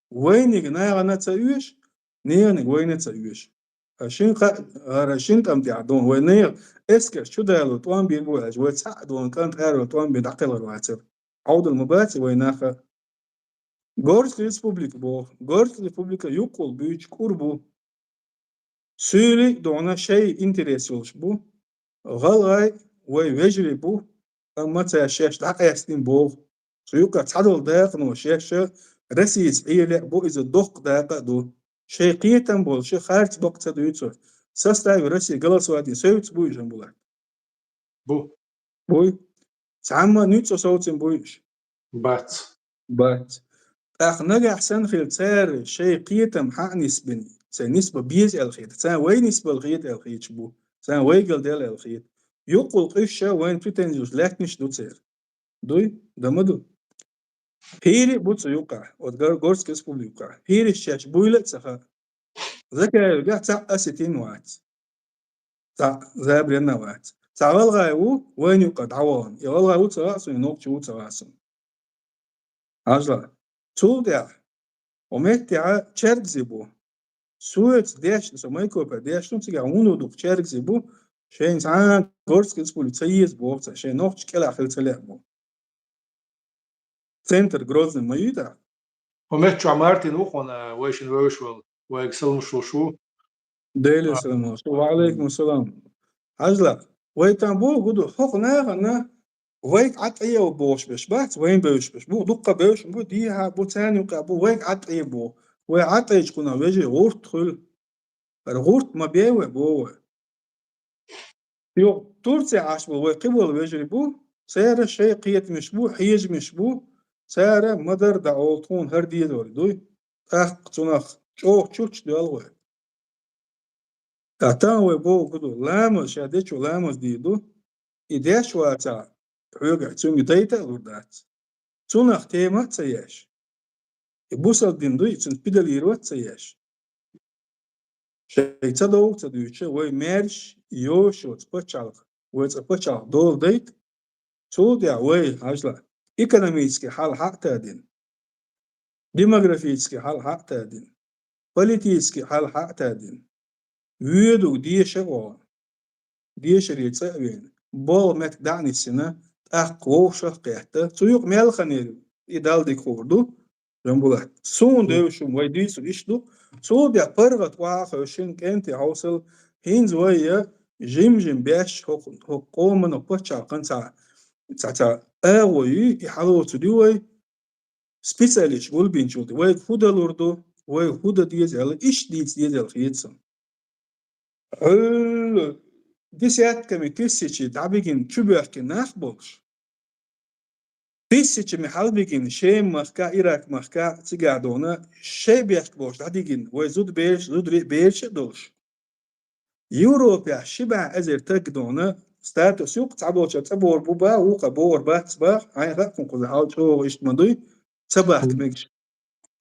Вайниг нахана ца оьшу, неханиг вайна ца оьшу. А шин кха-, ара шин тӀам тӀехь дон, вай нехан эскарш чу далур тӀом бийр бу аьлча, вай цхьаъ дон кӀант аравала тӀом бийр дӀакхелхар вацара. Ӏовдал ма бац вай наха. Горская республика боху. Горская республика юккъул буьйцу кӀур бу. Суьйли а дона шайн интерес йолуш бу. ГӀалгӀай вай вежарий бу, амма цара шаьш дӀакъаьстина боху. Цу юкъа цхьадолу дакъано шаьш Россица Ӏеле а бу, иза доккха дакъа а ду. Шайн кхетам болуш харц бакъ ца дуьйцу. Составе России голосовать дина совца буй уьш, Жамбулат? Бу. Буй. Цхьамма нуьцкъа совцина буй уьш? Бац. Бац. ТӀаккха нагахь санна хила цара шайн кхетам хьа а нисбина, церан нисба беза аьлла хета, царна вай нисбала хета аьлла хеташ бу, царна вайгал дела аьлла хета. Юккъул къуьйсуш вайна претензиеш лаьттанаш ду церан. Дуй? Дан ма ду? ХӀирий а бу цу юкъахь, оцу Гор-, Горская республика юкъахь. ХӀираш шаьш буйла а ца хаьа. Закаевгахь цхьаъ осетин вац. Цхьаъ забаренна а вац. Цхьа гӀалгӀай ву вайна юкъа дӀавахана. И гӀалгӀай ву ца хаьа суна, и нохчи ву ца хаьа суна. Хьажал. Цул тӀаьхьа хӀокху меттехь чергзи бу. Соьца дешна, со Майкопе дешна, цигахь вуно дукха чергзи бу, шайна цхьа а Горская республика ца еза боху цара, шайн нохчий кӀелахь хила ца лаьа бу. Центр Грозный ма ю тӀаккха? Хьо меттачохь Мартин ву хьуна, вайшинна вевзаш волу, вайга саламаш луш ву. Деле салам луш. Ва алейкум салам. Хьажал, вай тан боху гу ду, хӀокху нахана вайга Ӏа тӀе бохуш берш бац, вайна бевзаш берш. Бу, дуккха бевзаш бу, дехьа бу, царна юкъа бу, вайга Ӏа тӀе боху. Вай Ӏа тӀечу кхунах вежарий гӀурт хуьлу. ХӀара гӀурт ма бе вай, боху вай. Йо, Турция Ӏаш болу вай кхиболу вежарий бу, цара шайн кхетамаш бу, хьежамаш бу, цара ма-дарра дӀа олу тхуна хӀара дезор дуй, тӀаккха цунах чӀогӀа чучча доьлла вай. ТӀаккха тахана вай боху гу ду, ламаз ша дечо ламаз дийр ду, и деш вацахь, хьоьгахь цуьнга дайта а лур дац. Цунах тема а ца еш. И бусалба дин дуй, и цуьнца педалировать а ца еш. Шайга ца довгӀа ца дуьйцуш, вай маьрша йоьшу оцу пачхьалкх, вай цкъа пачхьалкх дола дайта, цул тӀаьхьа вай, хьажал, экономический хьал хьа а тадина, демографический хьал хьа а тадина, политический хьал хьа а тадина, воьдуг деша а вахана, дешаре цӀа а вена, болу меттиг дӀа а нисйина, тӀаккха вовшах а кхетта, цу юкъа мел ханера и Далла дика хуур ду, Жамбулат. Суна девзаш хӀума вай дийцар иштта ду. Цул тӀаьхьа паргӀат охьа а хевшина, кӀентий хьовсал, хӀинца вай я жим-жим беш хӀокху, хӀокху къоман, хӀокху пачхьалкхан цхьа, цхьа, цхьа агӀо юй, и хьалоцур ю вай. Специалисташ гулбинчул тӀе вайга хӀун далур ду, вай хӀун дан деза аьлла, иштта дийца деза аьлла хета суна. Хьуьлла десятками тысячи дӀабигина чубоьхкина нах болуш, тысячами хьалбигина Шема-махкахь, Ирак-махкахь, цигахь дуьйна шайн бехк болуш дӀадигина вай зудабераш, зударий, бераш а долуш. Европехь ши бӀе эзар таг дуьйна статус юкъа, цхьаболчара цӀа богӀур бу боху, вукхара богӀур бац боху, хьайна хаьа кхуза хьал чӀогӀа иштта ма дуй, ца бахка мегаш.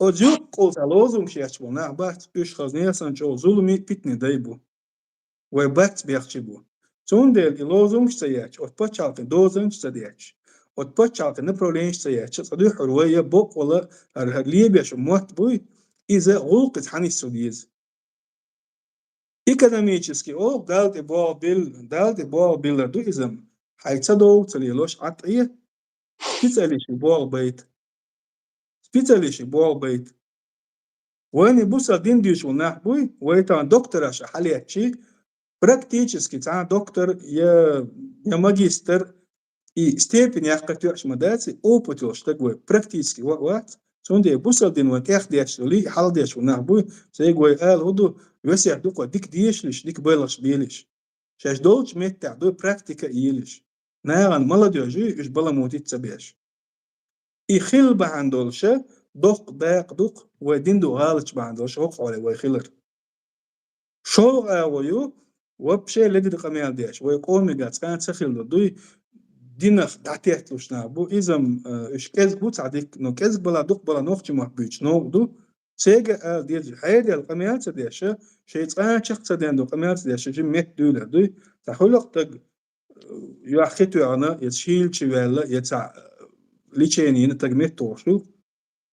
Оцу юккъехула цхьа лозунгаш ечбо нах бац, уьш хаза нехан санна чӀогӀа зуламе, питане дай бу. Вай бац бехчи бу. Цундела и лозунгаш ца еча, оцу пачхьалкхе дозанаш ца деча, оцу пачхьалкхе направленеш ца еча, цкъа дуьххьара вай я бокъвала, хӀара, хӀара лебеш мотт буй, иза гӀуллакхица хьанисса деза. Экономически олу, Далла тӀе боху билла, Далла тӀе боху билла ду иза-м. хьай ца довга ца лелош, Ӏаттӏе, специалистий болх байта. Специалистий болх байта. Вайна бусал дин дуьйцуш нах буй, вай тахана доктораш а хьалаьцчи, практически цхьа доктор я, я магистр, и степень яккха тоьаш ма дац, и опыт йолуш стаг вай, практически ва-, вац. Цундела бусал дин вай тӀехдеш долу, и хьалдеш ву нах буй, цайга вай ала хӀу ду, весет дукха дика дешалаш, дика байлаш белаш. Шаьш долчу меттехь дуй практика а елаш. Нагахь молодёжь уьш баламутить ца беш. И хилла бахьана долуша, доккха дакъа дукха, вай дин ду гӀалаташ бахьана долуша, хӀокху хьоле вай хилар. ШолгӀа агӀо ю, вообще ледара къамел деш, вай къомига цкъа а ца хилла дуй, динах дӀатетталуш нах бу, иза-м, э, уьш кӀезиг бу цхьа дика, но кӀезиг бала дукха бала нохчийн махка буьйцу новкъа ду, цега ала деза, хьедаьлла къамел ца деша, шайн цкъа а чекх ца ден ду къамел ца деша, жим метта дуьйлар дуй, цхьа хуьлу-кх таг, юьхь хи тоьхна, я цхьа хьийла чу ваьлла, я цхьа, э, лечение йина таг меттахуш ю.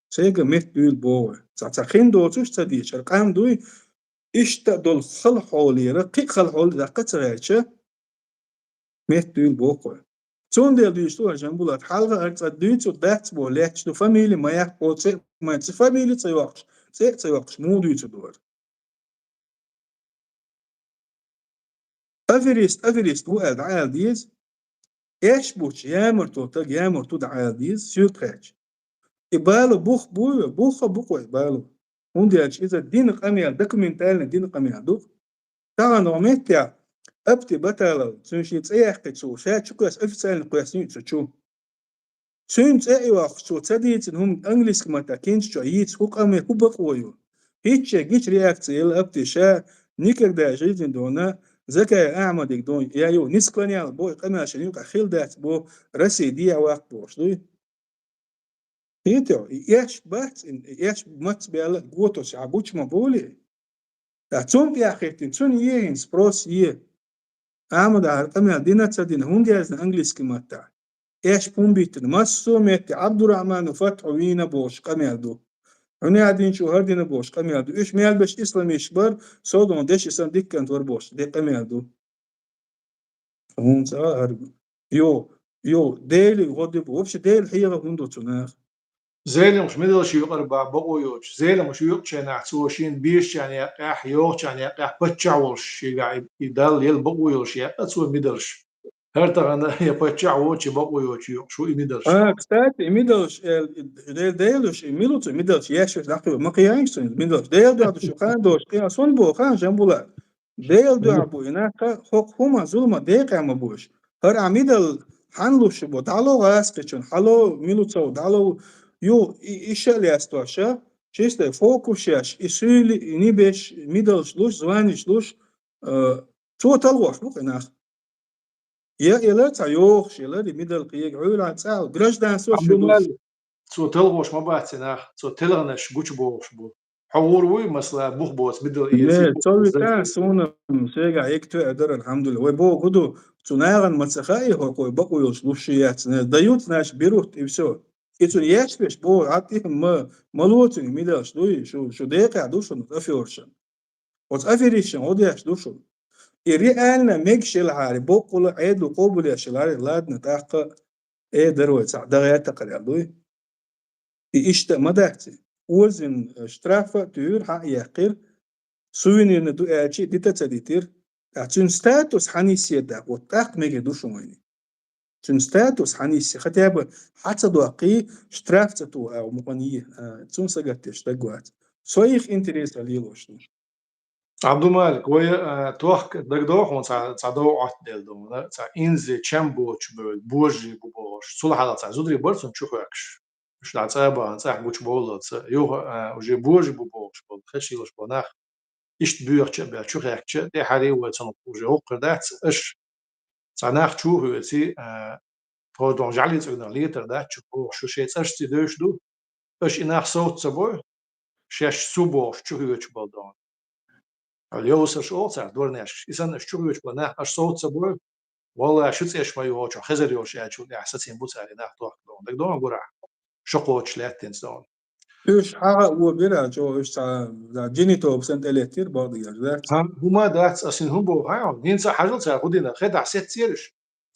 Цега метта дуьйла боху вай. Цхьа, цхьа хин доцуш ца дийцар къам дуй, иштта а долу хала хьолера, кхин а хала хьоле даккха ца гӀертача, метта дуьйла боху вай. Цундела дуьйцу вай, Жамбулат, хьалха хӀара цӀа дуьйцу дац боху лаьтташ ду, фамили ма яккха, цӀе а ма, цӀе фамили ца йоккхуш, цӀе а ца йоккхуш, муха дуьйцу ду хӀара? Аферист, аферист ву аьлла дӀаала деза. Эш бучу ямарто таг ямарто дӀаала деза, соьга хаьттича. И бала бух буй, бух а бу-кх вай бала. ХӀунда аьлча иза дина къамел, документальный дина къамел ду. Тахана ван меттехь, Апти Баталов, цуьнан шен цӀе яьккхи цо, ша чу кхоьссина, официально кхоьссина ю цу чу. Цуьнан цӀе а йоккхуш, цо ца дийцина хӀума английски маттахь кийча чохь йийца хӀу къаме хӀу бакъо ю? ХӀинцца гича реакция елла Апти ша никогда жизни дона, Закаев Ахьмадига дона, я ю, не склонял боху къамел шен юкъахь хилла дац боху, Россия дехьа ваккха бохуш дуй? Хетий, и эш бац, и эш маца баьлла а готош а бучу ма болий. Ткъа цунна тӀехь хӀиттина, цунна е хӀинца спрос е. Ахьмада хӀара къамел дина а ца дина, хӀунда яздина английски маттахь? Эш хӀума биттина, массо а метте Абдурахманов Фатхьу вийна бохуш къамел ду. Хьуьнадинчу хӀара дина бохуш къамел ду. Уьш мел беш исламисташ бара, содон деши сан диккант вара бохуш де къамел ду. ХӀунца а хӀара. Йо, йо, Дели гӀо ди бу. Вообще Дели хьеха хӀунда ду цу наха? Зеламаш мидалш юкъара бан бакъо йоцуш. Зеламаш юкъачу хенахь цо шена бийшачарна яккхехь, йохучарна яккхехь, паччахь волуш шегахь и, и Далла ела бакъо йолуш яьккха цо мидалш. ХӀара тахана я паччахь воцучу бакъо йоцуш юкъаш ву и мидалш. А, кстати, и мидалш, э, Дел-, Делуш, и мила цу мидалш еш дӀакхайо, ма кхайош цу мидалш. Дела дуьхьа ду шу хан дош, кхин а сон боху хан Жамбула. Дела дуьхьа бу и нах, хӀокху хӀума зулма декъехь ма бу уьш. ХӀара ахь мидал хьан луш бу? ДӀало гӀазкхичун, хьало милуцов, дӀало ю и, и ша лестош, чистай фокус еш, и суьйли, и нибеш, мидалш луш, званиш луш, э, цо талхош бу кхин нах. Я эла цхьа йохуш, эла ри мидал кхега, Ӏуьйра цӀахь, гражданство шу луш. Цо талхош ма бац и нах, цо телханаш гучубохуш бу. Хьо гӀур вуй, масала, бух боцу мидал эций? Не, цо витан, суна, м, сегахь ик тоьа дара, алхьамдулилла. Вай боху ду, цу нагӀан ма ца хаий хӀокхо, бакъо йолуш луш ши яц. Не, дают, значит, берут, и всё. И цуьнан еш беш боху, хьан тӀехь ма, ма лоцуьнга мидалш дуй, шу, шу декъехь ду шуна, афёршан. Оцу аферисташна гӀо деш ду шу. И реально мегаш елахьара, боккъала Ӏедало къобалъеш елахьара, ладно, тӀаккха э дара вай цхьаъ, дагӀерта кхарел дуй. И иштта а ма дац и. Озийна, э, штрафа а туьйхира, хьан а яьккхира, сувенирный ду аьлча а дита а ца дитира. ТӀаккха цуьнан статус хьан йисседа, вот тӀаккха мегар ду шун вайна. Цуьнан статус хьан йиссе, хотя бы хьан ца доккхий, штраф ца туху, а, мукъане, а, цунна сагатдеш стаг вац. Своих интересов лелош ду. Абдумалик, вай, а, тохка дагадогӀу хьуна цхьа, цхьа дов Ӏоттаделла ду, цхьа инзе чам боцуш бевлла, божарий бу бохуш. Цул хьалха цхьа зударий бара цунна чу хоьхкуш. Уьш дӀа цӀа а бахана, цӀахь гучубовллалца, юха, а, уже божарий бу бохуш болу, хезаш йолуш болу нах, иштта боьхача а баьлла, чу хаьхкича а, тӀаьхьарий вай цунах уже хӀокхуьра дац, аша цхьа нах чу а хьоьций, а, тхо доху жӀаьлин цӀуьгнах летар дац чу бохуш, шу шайн цӀаршций девзаш ду, аша и нах совца ца бой, шаьш цу бохуш чу хьоьцуш болу доху. Хьо левсаш олу цара дворняшкаш, и санна аша чу хьоьцуш болу нах аша совца ца бой, валлахӀи, шу цӀеш ма ю хьо чохь хезар йолуш аьллачул тӀаьхьа сацийна бу цара и нах тохка доху. ДагадогӀу гурахь, шо кхочуш лаьттинца доху. Уьш хьагӀа а вон бира, чӀогӀа уьш цхьа, да, джинни тоба санна тӀелеттира, бакъдерг аьлча, да? Хан, хӀума дац, ас хӀун боху, хьан? ХӀинца а хьажал цара хӀун дина, хетахь сеццера уьш.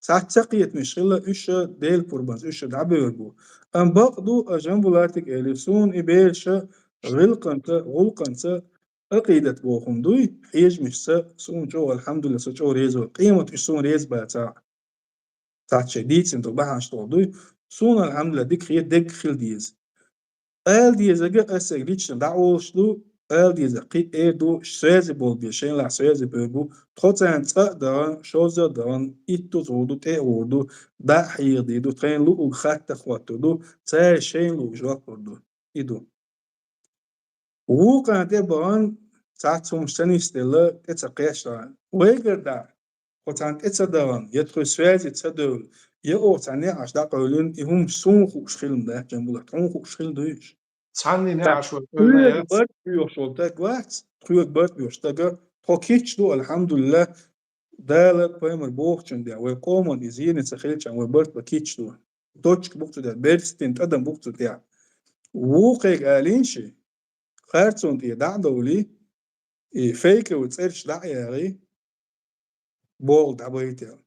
Цхьацца кхетамаш хилла, уьш Делан пурбанца, уьш дӀабевр бу. Амма бакъ ду, а Жамбулатик элира, суна и бераш гӀулакханца, гӀулакханца акъидат боху хӀума дуй, хьежамашца, суна чӀогӀа, алхьамдулиллахӀ, со чӀогӀа реза вара. Къемат уьш суна реза бацахь, цхьацца шайн дийцина ду бахьанаш тӀехь дуй. Суна, алхьамдулиллахӀ, дика хета, дегга хила деза. Ала дезарг ас лично дӀаолуш ду, ала дезарг кхин а эр ду, связи болу бен, шайнахь связи бевр бу, тхо царна цкъа а дахана, шозза а дахана, итт а гӀур ду, тӀе а гӀур ду, дӀа а хьехадийр ду, тхайна луург хатта а хоттур ду, цара шайна луург жоп лур ду. И ду. Вукхана тӀе а бахана, цхьацца хӀумнаш ца нисделла, тӀе ца кхаьчна. Вайгара дӀа, тхо царна тӀе ца дахана, я тхоьца связи ца девлла, я оха цхьанне а Ӏаш дӀакъевлина, и хӀумнаш суна хууш хилла ма дац, Жамбулат, хьуна хууш хилла дуй уьш. Цхьанне а Ӏаш вай тхоьга барт боьхуш волу стаг вац, тхоьга барт боьхуш стаг, тхо кийча ду, алхьамдулиллахӀ, Дала, пайхамар бохучун тӀехь, вай къоман и зене ца хилча, вай барт бан кийча ду. Точка бу-кх цу тӀехь, берстина тӀадам бу-кх цу тӀехь. Вукхега алийна ши, харцонна тӀе дӀа а довлий, и фейковый цӀераш дӀа а яхий, боху дӀабайта аьлла.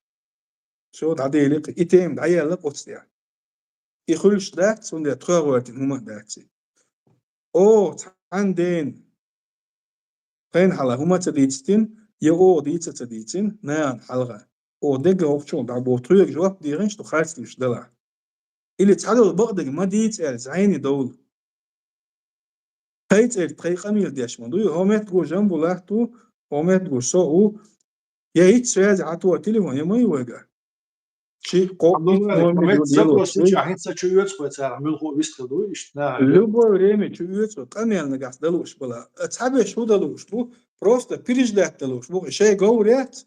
Всё, дӀаделира-кх, и тема дӀаяьлла-кх оцу тӀехь. И хуьлуш дац, цундела тхоьга гӀоьртина хӀума а дац и. Оха цхьана дена тхайна хьалха хӀума а ца дийцитина, я оха дийца а ца дийцина, нахана хьалха. Оха дегга хӀокхучул дӀабоху, тхоьга жоп дехинчу тхо харц луьйш далахь. Или цхьадолу бакъдерг ма дийца аьлла, зӀене довла. Тхайн цӀерца тхайн къамел деш ма дуй, хӀокху меттехь Жамбулат ву, хӀокху меттехь со а ву, я итт связи хьан тоха телефон, я ма ю вайга. Ши, кхо, итт номер ю, запрос ю, хӀинца чу оьцу вай царах, муьлхха а вистхила ду, иштта нахана. Любое время чу оьцу, къамел нагахь далуш бала. А цхьаберш хӀун далуш бу, просто переждать далуш бу, шайн говр яц,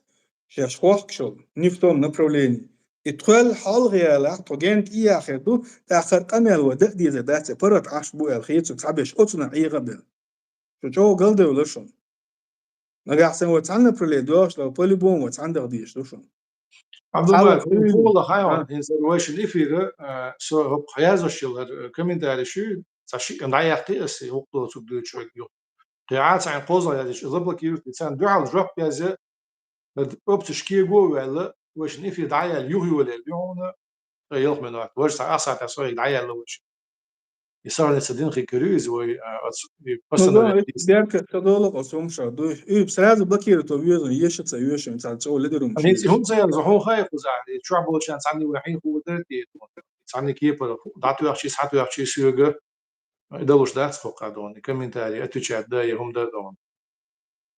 шаьш хохкуш йолу, не в том направлении. И тхол хьалха ялахь, тхо генна тӀе яхар ду, тӀаккха хӀара къамел вай дан а дезар дац, паргӀат Ӏаш бу аьлла хета цу цхьаберш оцунах Ӏеха а белла. Шу чӀогӀа галдевлла шуна. Нагахь санна вай цхьана направление доьлхуш ду, по-любому вай цхьаьна даха дезаш ду шуна. Абдулмалик, хьалха хӀун хьуна хьайна, а, хӀинца вайшин эфира, а, со хӀокху хьаязош йолу, а, комментарий шу, цхьа шиъ дӀаяккхи аса, и хӀокху доцург дуьйцуш верг ю. Кхин Ӏа цхьаьна кхозлагӀа яздича, заблокируйта, царна дуьхьал жоп язъя, опцеш кего а ваьлла, вайшин эфир дӀаяьлла юхайолаелла ю хьуна, ткъа ялх минот. Важа цхьа ах сахьтехь со хӀинца дӀаяьлла вайшин. И сагӀина ца дина хир ю иза вай, а, оцу, и, ну, постановление да, дийца. Беркат ца долу оцу хӀумашах дуй. И сразу блокируйта везан, еша ца йоьшан, цхьа цӀо ледара хӀумаш. ХӀинца хӀун ца яра, хӀун хай кхузахь, и чохь болчарна цхьанна вай хьийна хӀума дара те, цхьанна кепара, дӀатоьхчий, схьатоьхчий соьга, и далуш дац кхокхадон, и комментарий, отвечать да, и хӀума да дон.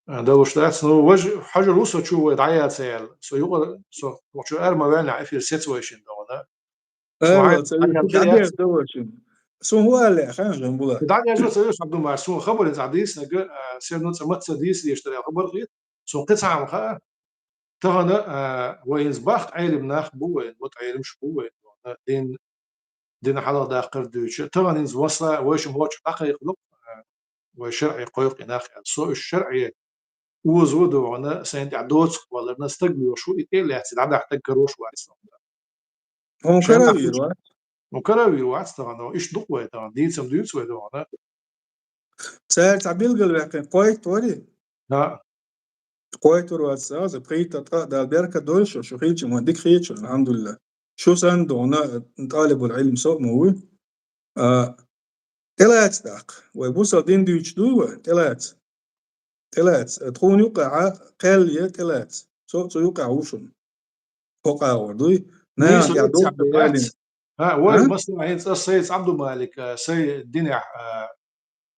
А, далуш дац. Ну, важа, хьажар ву со чу вай дӀаяца аьлла. Со юкъара, со хӀокху чу ара ма ваьллехь, эфир сецвайшина дона. Ара, ца ю, дӀадерза ду вайшина. Суна хӀун аьлла, хан Жамбулат? ДӀадерзо ца веш, Абдумар, суна хабар цхьа дийцинарг, а, серно цӀа маца дийца дезаш дара хабар хета. Суна кхин цхьа хӀума хаьа. Тахана, а, вай хӀинца бахка Ӏелим нах бу вайн, вот Ӏелимаш бу вайн, а, дин, дин хьалха даккхар дуьйцу. Тахана хӀинца масала вайшимма хӀокху дӀакхайкхало, а, вай шарӀе кхойкху и нах аьлла. Со уьш шарӀе озо а догӀана, сайна тӀехь доцург валарна стаг лоьхуш ву, и тӀе а лаьцна дӀадахьа стаг карош вац со. Хьуна кара а вийр вац? Хьуна кара а вийр вац тахана, иштта ду-кх вай тахана, дийцам дуьйцу вай догӀана. Цара цхьа билгалваьккхина кхойтта варий? ХӀаъ. Кхойтта вар вац, сразу пхийтта ткъа а Дала беркат дойла шу, шу хилча ма дика хета шу, алхьамдулиллахӀ. Шу санна догӀана, тӀалибул Ӏилм со а ма вуй. А, тӀелаца даккха. Вай бусал дин дуьйцуш дуй вай? ТӀелаца. ТӀелаца. Тхуна юкъахь кхел я тӀелаца. Со а цу юкъахь ву шуна. ХӀокху агӀор дуй? Нахана тӀехь доцург валийна. ХӀаъ, вай, масала, хӀинца ас, Сайц Абдумалик, а, сайн динехь, а,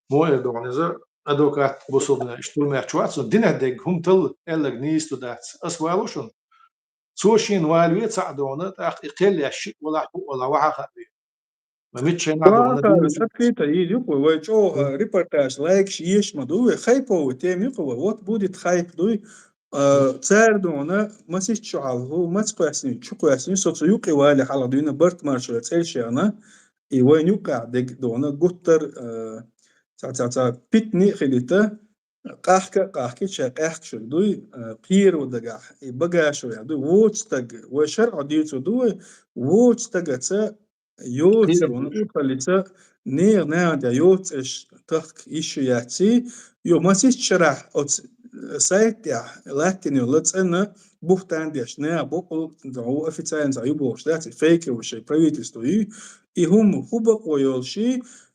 мо эр догӀана иза, адвокат бусалба динехь, иштта тулмехь чу вац, цунна динехь дерг хӀума талла аьлларг нийса ду дац. Ас валу шуна. Цо шена валаве цхьаъ догӀана, тӀаккха и кхел еш шиъ валахь, кхоъ валахь, ваха а ве. Ма мичча хӀинца а догӀана, открыто йийр ю-кх вай, вай чӀогӀа, а, репортаж, лайкаш еш ма ду вай, хайповый тема ю-кх вай, вот будет хайп дуй. А, цара догӀана, масийтта шо хьалха, маца кхоьссина, чу кхоьссина, со цу юкъе вале хьалха дуьйна барт маршо цӀерш яхна, и вайна юкъахь дерг догӀана, гуттар, а, цхьа, цхьа, цхьа питане а хилийта, къахка а къахкийта, шайн къаьхкашаг дуй, а, кхеро дагахь, и багашо яхь дуй, вочу стага, вай шарӀо дийцо ду вай, вочу стагаца йоцу, вон урхаллица, нехан нахана тӀехь йоцу цӀерш тахка йиш ю яций, юха масийтта шарахь оцу, э, сайт тӀехь латтина йолу цӀена, бух тан деш, наха бокъул, официально цхьа ю бохуш дац, и фейковый шайн правительство ю, и хӀума хӀу бакъо йолуш,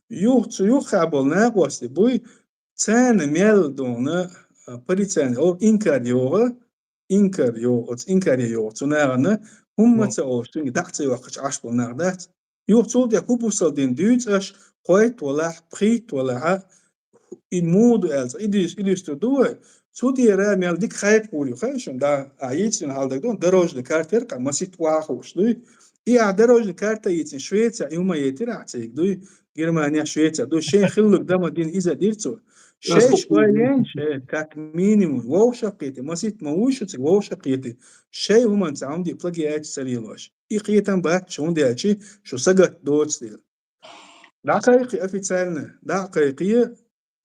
юха цу юххехь болу накъостий буй, царна мел дуьйна, а, порицание, о, инкар йогӀу, инкар йогӀу, оцу инкаре йогӀу цу нахана, хӀумма а ца олуш, цуьнга дӀа а ца йоккхуш Ӏаш болу нах дац. Юха цул тӀаьхьа хӀу бусалба дин дуьйцу аша, кхойтта валахь, пхийтта валахь, и муха ду аьлла, и дуьйцу, и дуьйцур ду вай. Цу тӀера мел дика хайп гӀур ю, хаьий шуна, да, а, йийцина хьал даг ду, дорожный карта яра, кхин масийтта охьахууш дуй. И а дорожный карта йийцина, Швецехь и хӀума етира ахь цига дуй, Германехь, Швецехь дуй, шайн хилларг дан ма дина иза дира цо. Шайша ойла ян, шайн, как минимум, вовшах кхетий, масийтта ма вуй шу цига, вовшах кхетий, шайн хӀуманца хьуна де плагиат ца лелош. И кхетам бац шу, хӀунда аьлча шу сагатта доцу дела. ДӀакхайкхий официально, дӀа а кхайкхий,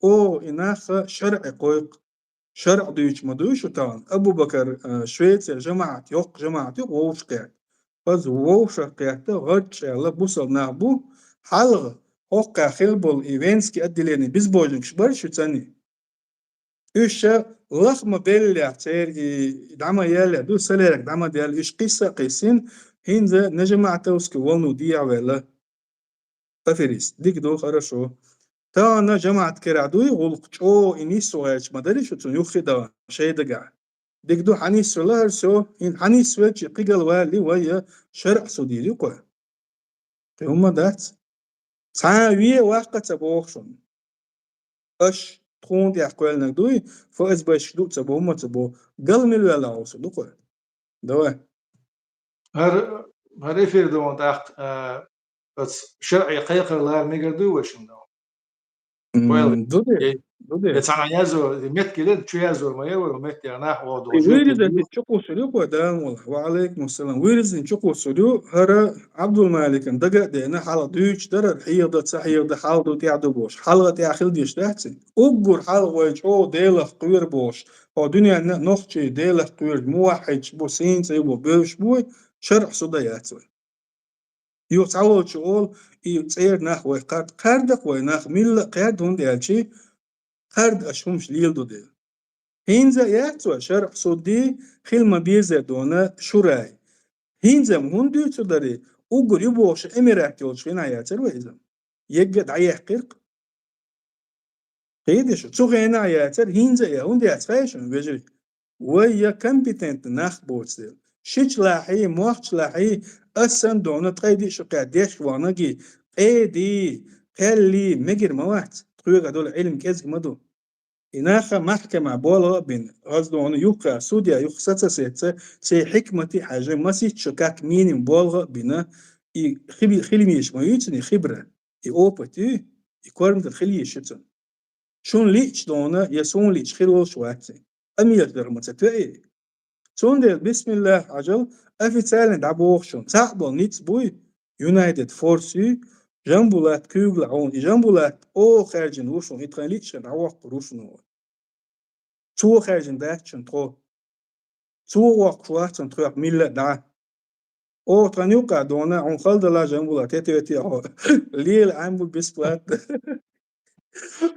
оха и нах шарӀе кхойкху. ШарӀ дуьйцуш ма дуй шу тахана. Абу-Бакар, а, Швецера жамаӀат, йоккха жамаӀат ю, вовшахкхетта. Иза вовшахкхетта, гӀарчӀ аьлла, бусалба нах бу, хьалха, хӀокху хилла болу и венский отделение безбожникаш бара шуьца цхьаьна. Уьш ша лахма беллехь, церан и дӀа ма еллехь, ду, салерак дӀа ма делла, уьш кхисса а кхиссина, хӀинца на жамаӀатовскую волну дехьаваьлла. Аферист. Дика ду, хорошо. Тахана жамаӀат карахь дуй, гӀуллакх чӀогӀа и нисван гӀерташ ма дарий шу цунна юххе а дахана, шайн дагахь. Дика ду, хьан нисвелла хӀара со, хӀинца хьан нисвелча кхин гал валли вай я шарӀ суд йийр ю кхо. Кхин хӀумма дац. Цхьа а вен ваккха ца боху шуна. Аша тхуна тӀехь кхоьллинарг дуй, ФСБ-шка ду а ца боху, хӀумма а ца боху. Гал мила ваьлла хьовсур ду кхо. Давай. ХӀара, хӀара эфир ду ван тӀаккха, а, оцу шарӀе кхайкхар лара мегар дуй вай шуна ду? М, ду де, ду де. Я цхьана язо, меткиле чу язо ма я вай, метте нах вогӀу. И виризан чу кхуссур ю кхо, Дала мукъ лахь. Ва алейкум ассалам. Виризан чу кхуссур ю, хӀара Абдулмаликан дага а деана, хьалха дуьйцуш дара, хьехадан, ца хьехадан, хьалха ду, тӀаьхьа ду бохуш. Хьалха тӀаьхьа хила дезаш дац и. Уггар хьалха вай чӀогӀа Делах кхоьру бохуш, хьо дуьненна а нохчий Делах кхоьру, муваххьидаш бу, сийна цӀе бу, бевзаш бу вай, шарӀ суд яц вай. Юха цхьаволчо олу, и цӀера нах вай кхарда. Кхарда-кх вай нах, милла а кхарда, хӀунда аьлча кхарда аша хӀумаш леладу дела. ХӀинца а яц вай шарӀ суд, хила ма безара дуьйна шурай. ХӀинца-м хӀунда дуьйцур дарий, уггар ю бохуш Эмират йолчу хенахь яцара вай иза-м. Егга а дӀаяьккхира-кх. Кхетий шу, цу хенахь яцара, хӀинца а я, хӀунда яц хаьий шуна, вежарий? Вай я компетентный нах боцу дела. Шича лахьий, мохча лахьий, ас санна дуьйна ткъе диъ шо кхаь деш ваханаргий, къедий, кхеллий, мегар ма вац, тхоьга долу Ӏилма кӀезиг ма ду. И наха махкамахь болх а бина, хаза дуьйна юххе судья юха саца сеца, церан хьикмате хьаьжжина, масийтта шо как минимум болх а бина, и хиби-, хила ма ю цуьнан и хибра, и опыт ю, и корматар хила езаш ю цуьнан. Шуна лиъча дуьйна, я суна лиъча хир волуш вац и. Къамелаш дар ма ца тоьий. Цундела, бисмиллахӀ, Ӏажал, официально дӀабоху шуна. Цхьаъ болу ницкъ буй, United Force ю, Жамбулат куьйгалла Ӏуна. И Жамбулат оха хаьржина ву шуна, и тхайн лиъча хенахь дӀавоккхур ву шуна. Цо хаьржина дац шуна тхо. Цо воккхуш вац хьуна тхоьх милла а дӀа. Оха тхан юккъехь дуьйна, хьуна хала далахь, Жамбулат, тета ветий хьо. Лела Ӏемма бу бесплатно.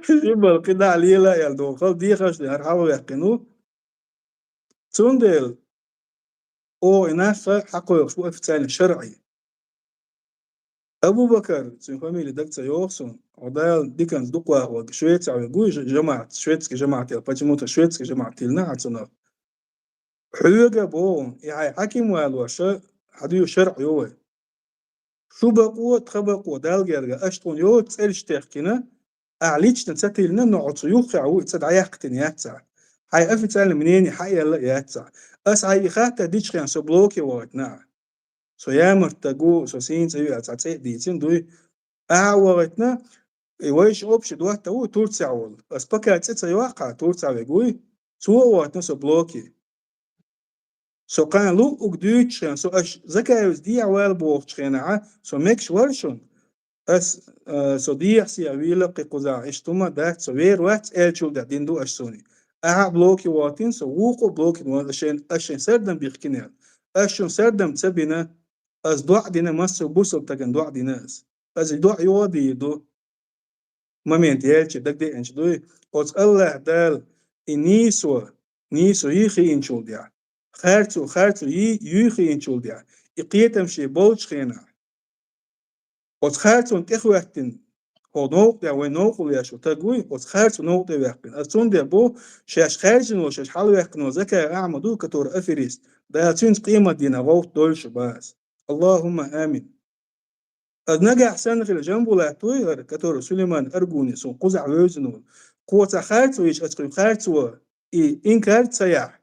Шимма кхидӀа а лела аьлла дуьйна, хала дехаш дина, хӀара хьалаваьккхина ву. Цундела оха и нах хьакхойкхуш бу официально шарӀе. Абу-Бакар, цуьнан фамили дага ца йогӀу суна, хьо Дала диканца дукха вахаварг, Швецехь вега вуй жа-, жамаӀат, шведский жамаӀат ял, почему-то шведский жамаӀат йиллина хьан цунах. Хьоьга а боху, и хьайн хьаким валоша, хьан дуьйцу шарӀ ю вай. Шу бакъо, тхан бакъо, Далла герга, аша тхуна йоцу цӀераш техкина, ахь лично ца тиллина, но хьо цу юххехь ву и ца дӀаяккхийтина яц ахь. Хьайн официальное мнение хьаэлла а яц ахь. Аса хьайн и хаттар дича хенахь со блоке вахийтина ахь. Со ямарта стаг ву, со сийна цӀе ю аьлла цхьа цӀе а дийцина дуй. Ахьа а вахийтина, и вайша общий доттагӀа ву Турцехь волу. Аса пока цӀе ца йоккху, Турцехь вега вуй, цо а вахийтина со блоке. Со кхана луъург дуьйцучу хенахь, со аша Закаевца дехьавала бохучу хенахь, со мегаш вара шуна. Ас, а, со дехьа-сехьа вийла кхин кхузахь, иштта хӀума дац, со вер вац, аьллачул тӀаьхьа дина ду аша суна. Ахьа а блоке вахийтина со, вукхо а блоке вахийтина, аша шайн, аша шайн сардам бихкина аьлла. Аша шуна сардам ца бина, аса доӀа дина, массо а бусалба стагана доӀа дина аса. Аса и доӀа юха а дийр ду. Момент яьлча, дагадеанча дуй, оцу АллахӀ Дала и нийсо, нийсо йийхиинчул тӀаьхьа, харцо, харцо йий-, юй хиъначул тӀехьа, и кхетам ший болчу хенахь. Оцу харцонна тӀехӀоьттина, хӀо новкъа тӀехь вайн новкъа леш ву таг вуй, оцу харцо новкъа тӀе ваьккхина. Ас цундела бу, шаьш хаьржина волу, шаьш хьалаваьккхина волу Закай Ахьмад ву, который аферист. Дала цуьнца къемат дийнахь гӀовтта дойла шу бац. Аллахумма амин. Ас нагахь санна хила Жамбулат вуй хӀара, который Сулейман Аргуни суна кхузахь вевзина ву. Кхо ца харцо йича, ас кхуьнан харцо и инкар ца яхь.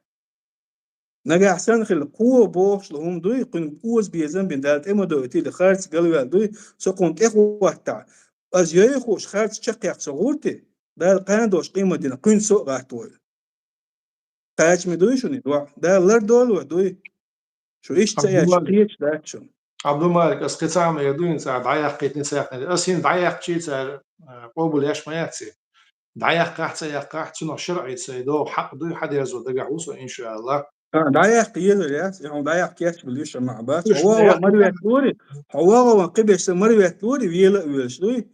Нагахь санна хила кхо бохуш ло хӀума дуй, кхуьнан оза безам бина Дала тӀе ма дойтийла, харц галваьлла дуй, со кхунна тӀе хӀоттахь. Ас йойхуш харц чекхъяккха со гӀурти, Дала кхана долуш къемат дина кхуьнца со а гӀаттавойла. Кхачаме дуй шуна и доӀа? Дала лардойла вай дуй. Шу иштта ца еш, Абдулмалик. Кхеча дац шуна. Абдулмалик, ас кхин цхьа хӀума эр ду хӀинца, дӀаяккхийтина ца яьккхина. Ас хӀинца дӀаяккхича цара, а, къобал еш ма яц и. ДӀаяккхахь, ца яккхахь, цунах шарӀица и догӀу хьакъ дуй, хьадерзо дагахь ву со, иншааллах. А, дӀаяккха езар яц, и хьуна дӀаяккха кечбила юьш ма бац. Хьо вогӀу марветта лури, хьо вогӀу кхиберш сан марветта лури, вела а велаш дуй.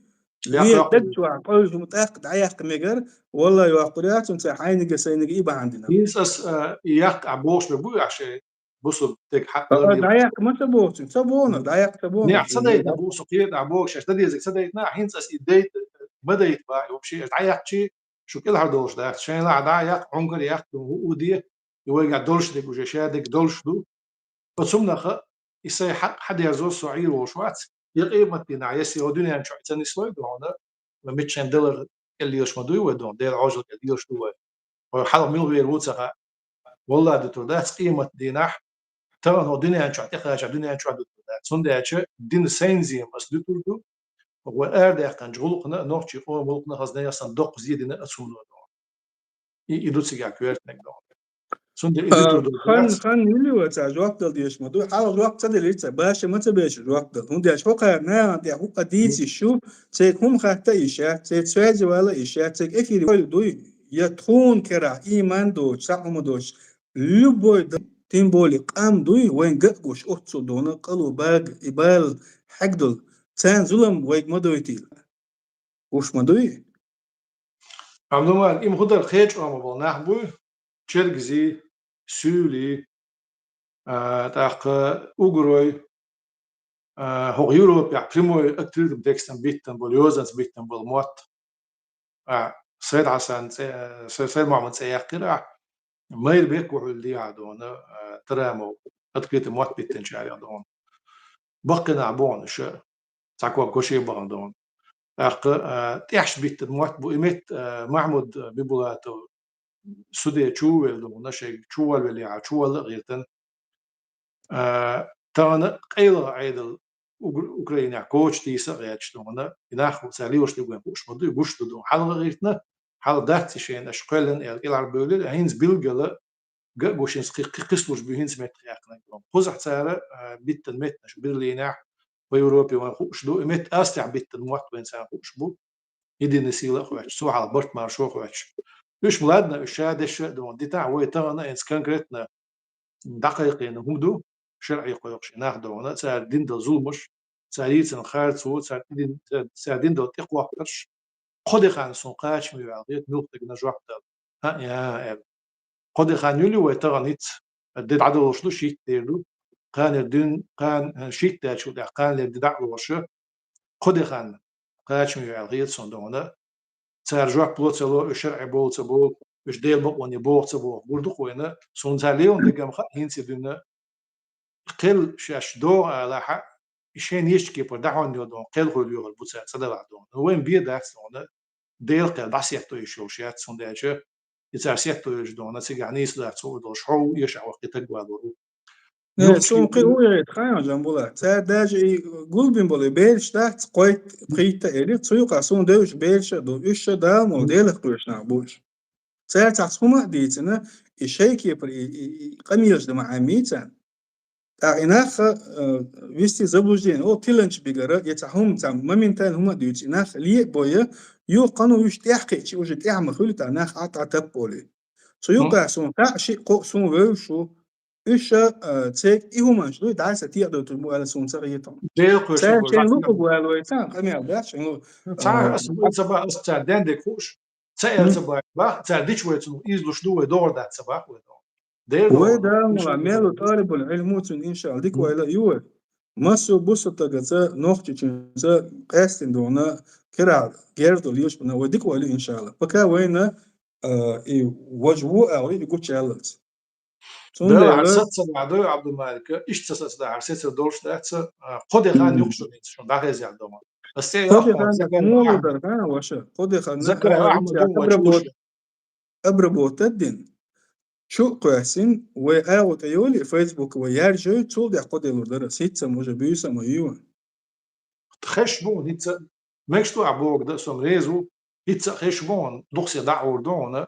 Вела даг чохь къовлуш хӀума тӀаккха дӀаяккха мегар, валла йоккхур яц, хӀунда аьлча хьайниг а, сайниг а и бахьана дина. Иза ас, а, и яккха а бохуш бу ахь шайн бусург дег хьакъ лар дийла. ДӀаяккха ма ца боху цуьнга, ца боху, дӀаяккха ца боху. Нехан ца дайта бу со кхета а боху, шаьш дан дезарг ца дайтина, хӀинца ас и дайта, ма дайта боху, вообще ас дӀаяккхича, шу кӀелхьардолуш дац. Шайн лахьа дӀа а яккха, Ӏункар а яккха, хӀу а де, и вайгахь долуш дерг уже ша дерг долуш ду. Оцу хӀуманах и сайн хьакъ хьадерзо со Ӏийр волуш вац. Я къематдийнахь, я сиха дуьнен чохь ца нислой дохуна, ва миччахьа далар кӀеллелаш ма дуй вай дохуна, Делан Ӏожалла кӀел лелаш ду вай. Хьо хьалха мила вер ву ца хаьа. Валла, дуьтур дац къематдийнахь, тахана хӀо дуьнен чохь тӀекхача, дуьнен чохь дуьтур дац. ХӀунда аьлча дина сайн зема ас дуьтур ду, вай арадаьккхинчу гӀуллакхна а, нохчийн къоман гӀуллакхна а хазна яссан доккха зе дина ас хӀума ду дохуна. И, и ду цигахь коьртаниг дохуна. Цундела и А, дуьтур ду хан, хан милли вай цара жоп дала дезаш ма ду. Хьалха жоп ца делира цара, баша ма ца беша жоп дала. ХӀунда аьлча хӀокхара нахана тӀехь хӀуъа дийца йиш ю, цайга хӀума хатта йиш яц, цайга цоьзза вала йиш яц, цайга эфир ойла дуй. Я тхуна керахь ийман доцуш, схьа хӀума доцуш, любой д-, тем более къам дуй, вайн ган а гуш, оццул дохуна, къало бага, и бала хьегдолу. Царна зулам вайга ма дойтийла. Уьш ма дуй? Амма, Думан, и ма хӀун дара, кхечу къоман болу нах буй, чергазий, суьйлий, а, тӀаккха угрой, а, хӀокху Европехь прямой открытым текстом биттина болу, йозанца биттина болу мотт. А, Сайд Хьасан цӀе, Са-, Сайд Мухьаммад цӀе яьккхира ахь, майра бекк ву хьуьлла дехьа дохуна, а, Тарамов открытый мотт биттинчарех дохуна. Баккхий нах бохуна уьш, цхьа ког коший бахана дохуна. ТӀаккха, а, тӀехьаш биттина мотт бу и метта, а, Махьмуд Бибулатов суде чу а велла дохуна, шайга чу а волавелла яхьа, чу а валла а гӀиртина. А, тахана къайлаха Ӏедал Угр-, Украинехь коча тийса а гӀерташ дохуна, и нах цара лелош дерг вайн хууш ма ду, и гуш ду дохуна. Хьалха а гӀиртина, хьалха дац и шайна аша кхоьллина аьлла, кӀелхьарбевлира, а хӀинца билггала ган а гуш, хӀинца кхи-, кхи-, кхин служби хӀинца меттахъяьккхинарг дохуна. Кхузахь цара, а, биттина меттанаш Берлинехь, вай Европе вайн хууш ду, и метта Австрехь биттина мотт вайн царна хууш бу. Единый сила а хоьттуш, цо хьалха барт маршо а хоьттуш. Уьш, ладно, уьш ша дешша а дохуна, дитахь вай тахана хӀинца конкретно дӀакхайкхийна хӀума ду, шарӀе кхойкхуш и нах дохуна, цара дина долу зуламаш, цара йийцина харцо, цара дин-, цара дина долу тӀекхохкарш, кхо де хан суна кхачаме ваьлла хета, муьлхха дегна жоп дала. ХӀаъ, я, аьлла. Кхо де хан юьллу вай тахана хӀинца, де дӀадолуш ду, шийтта дер ду, кханера дуьйна, кхана, шийтта даьллачул тӀаьхьа кханлера де дӀа а лоруш, кхо де хан кхачаме ваьлла хета суна дохуна. Цара жоп ло ца ло, уьш шарӀе бовла ца бовла, уьш Делан бакъоне боху ца боху, гур ду-кх вайна, суна цара лелла дерг-м хаьа, хӀинца а дуьйна, кхел шаьш догӀу алахьа, и шайна ечу кепара дӀахьонна йо дохуна, кхел хуьлу йохур бу цара цӀа далахь дохуна. Вайн бен дац дохуна, Делан кхел дӀасетто йиш йолуш яц, хӀунда аьлча и цара сетто йолуш дохуна, цигахь нийса дац хуур долуш, хьо ву эшахь ваккхий таг валор ву. Э, суна кхин а ву яйта хаьа, Жамбулат. Цара даже и гулбина болу и бераш дац, кхойтта, пхийтта а элира, цу юкъахь суна девзаш бераш а ду, уьш ша Дала ма ву, Делах кхоьруш нах бу уьш. Цара цхьацца хӀума а дийцина, и шайн кепара и, и, и къамелаш дан ма Ӏеммий царна. ТӀаккха и нах, э, вести в заблуждение, о, тиланча бигара, я цхьа хӀума, цхьа моментально хӀума а дуьйцу, и нах ле а бойа, юха кхано уьш тӀаьхьа кхиъча, уже тӀаьхьа ма хуьлу, тӀаккха нах Ӏа тӀе таппа олий. Цу юкъахь суна хаьа шиъ-кхоъ суна вевзаш ву, уьш, а, церг и хӀуманаш дуй, дӀа-схьа текъадойтур бу аьлла суна ца хета. Дела кхоьшу цара шайна луъург ваьлла вай царна къамел дац, шайна лу-, цара а, аса ца баха, аса цара ден дерг хууш, ца аьлла ца баха, баха, цара дича вай цунах излуш ду, вай догӀур дац ца баха вай догӀур. Дера вай догӀу, дала мула мелу талибул Ӏилму цун, иншалла, дика вайла ю вай. Массо бусу тагаца, нохчичунца къаьстина догӀна, кира гердул йиш бана, вай дика вайла, иншалла. Пока вайна, а, и важа ву агӀури, и гучаяллалца. Цундела хьар саццар ваьдой, Абдулмалика, иштта саццар, хьар сецар долуш дац, а, кхо де хан юхшур хӀинца шун дӀахеза яхь дома. Ас цӀе кхо де хан мула дар, ха, ваша? Кхо де хан Закай Ахьмад вай обработать дин. Чу кхоьссин, вай агӀу тӀе йоли, Facebook вай яржой, цул дехь кхо делур дара, сицца ма уже буьйса ма ю. Хеш бу хӀинца, мегаш ду а богу да, сом реза ву, хӀинца хеш бу хьуна, дукхасе дӀа а гӀур ду хьуна,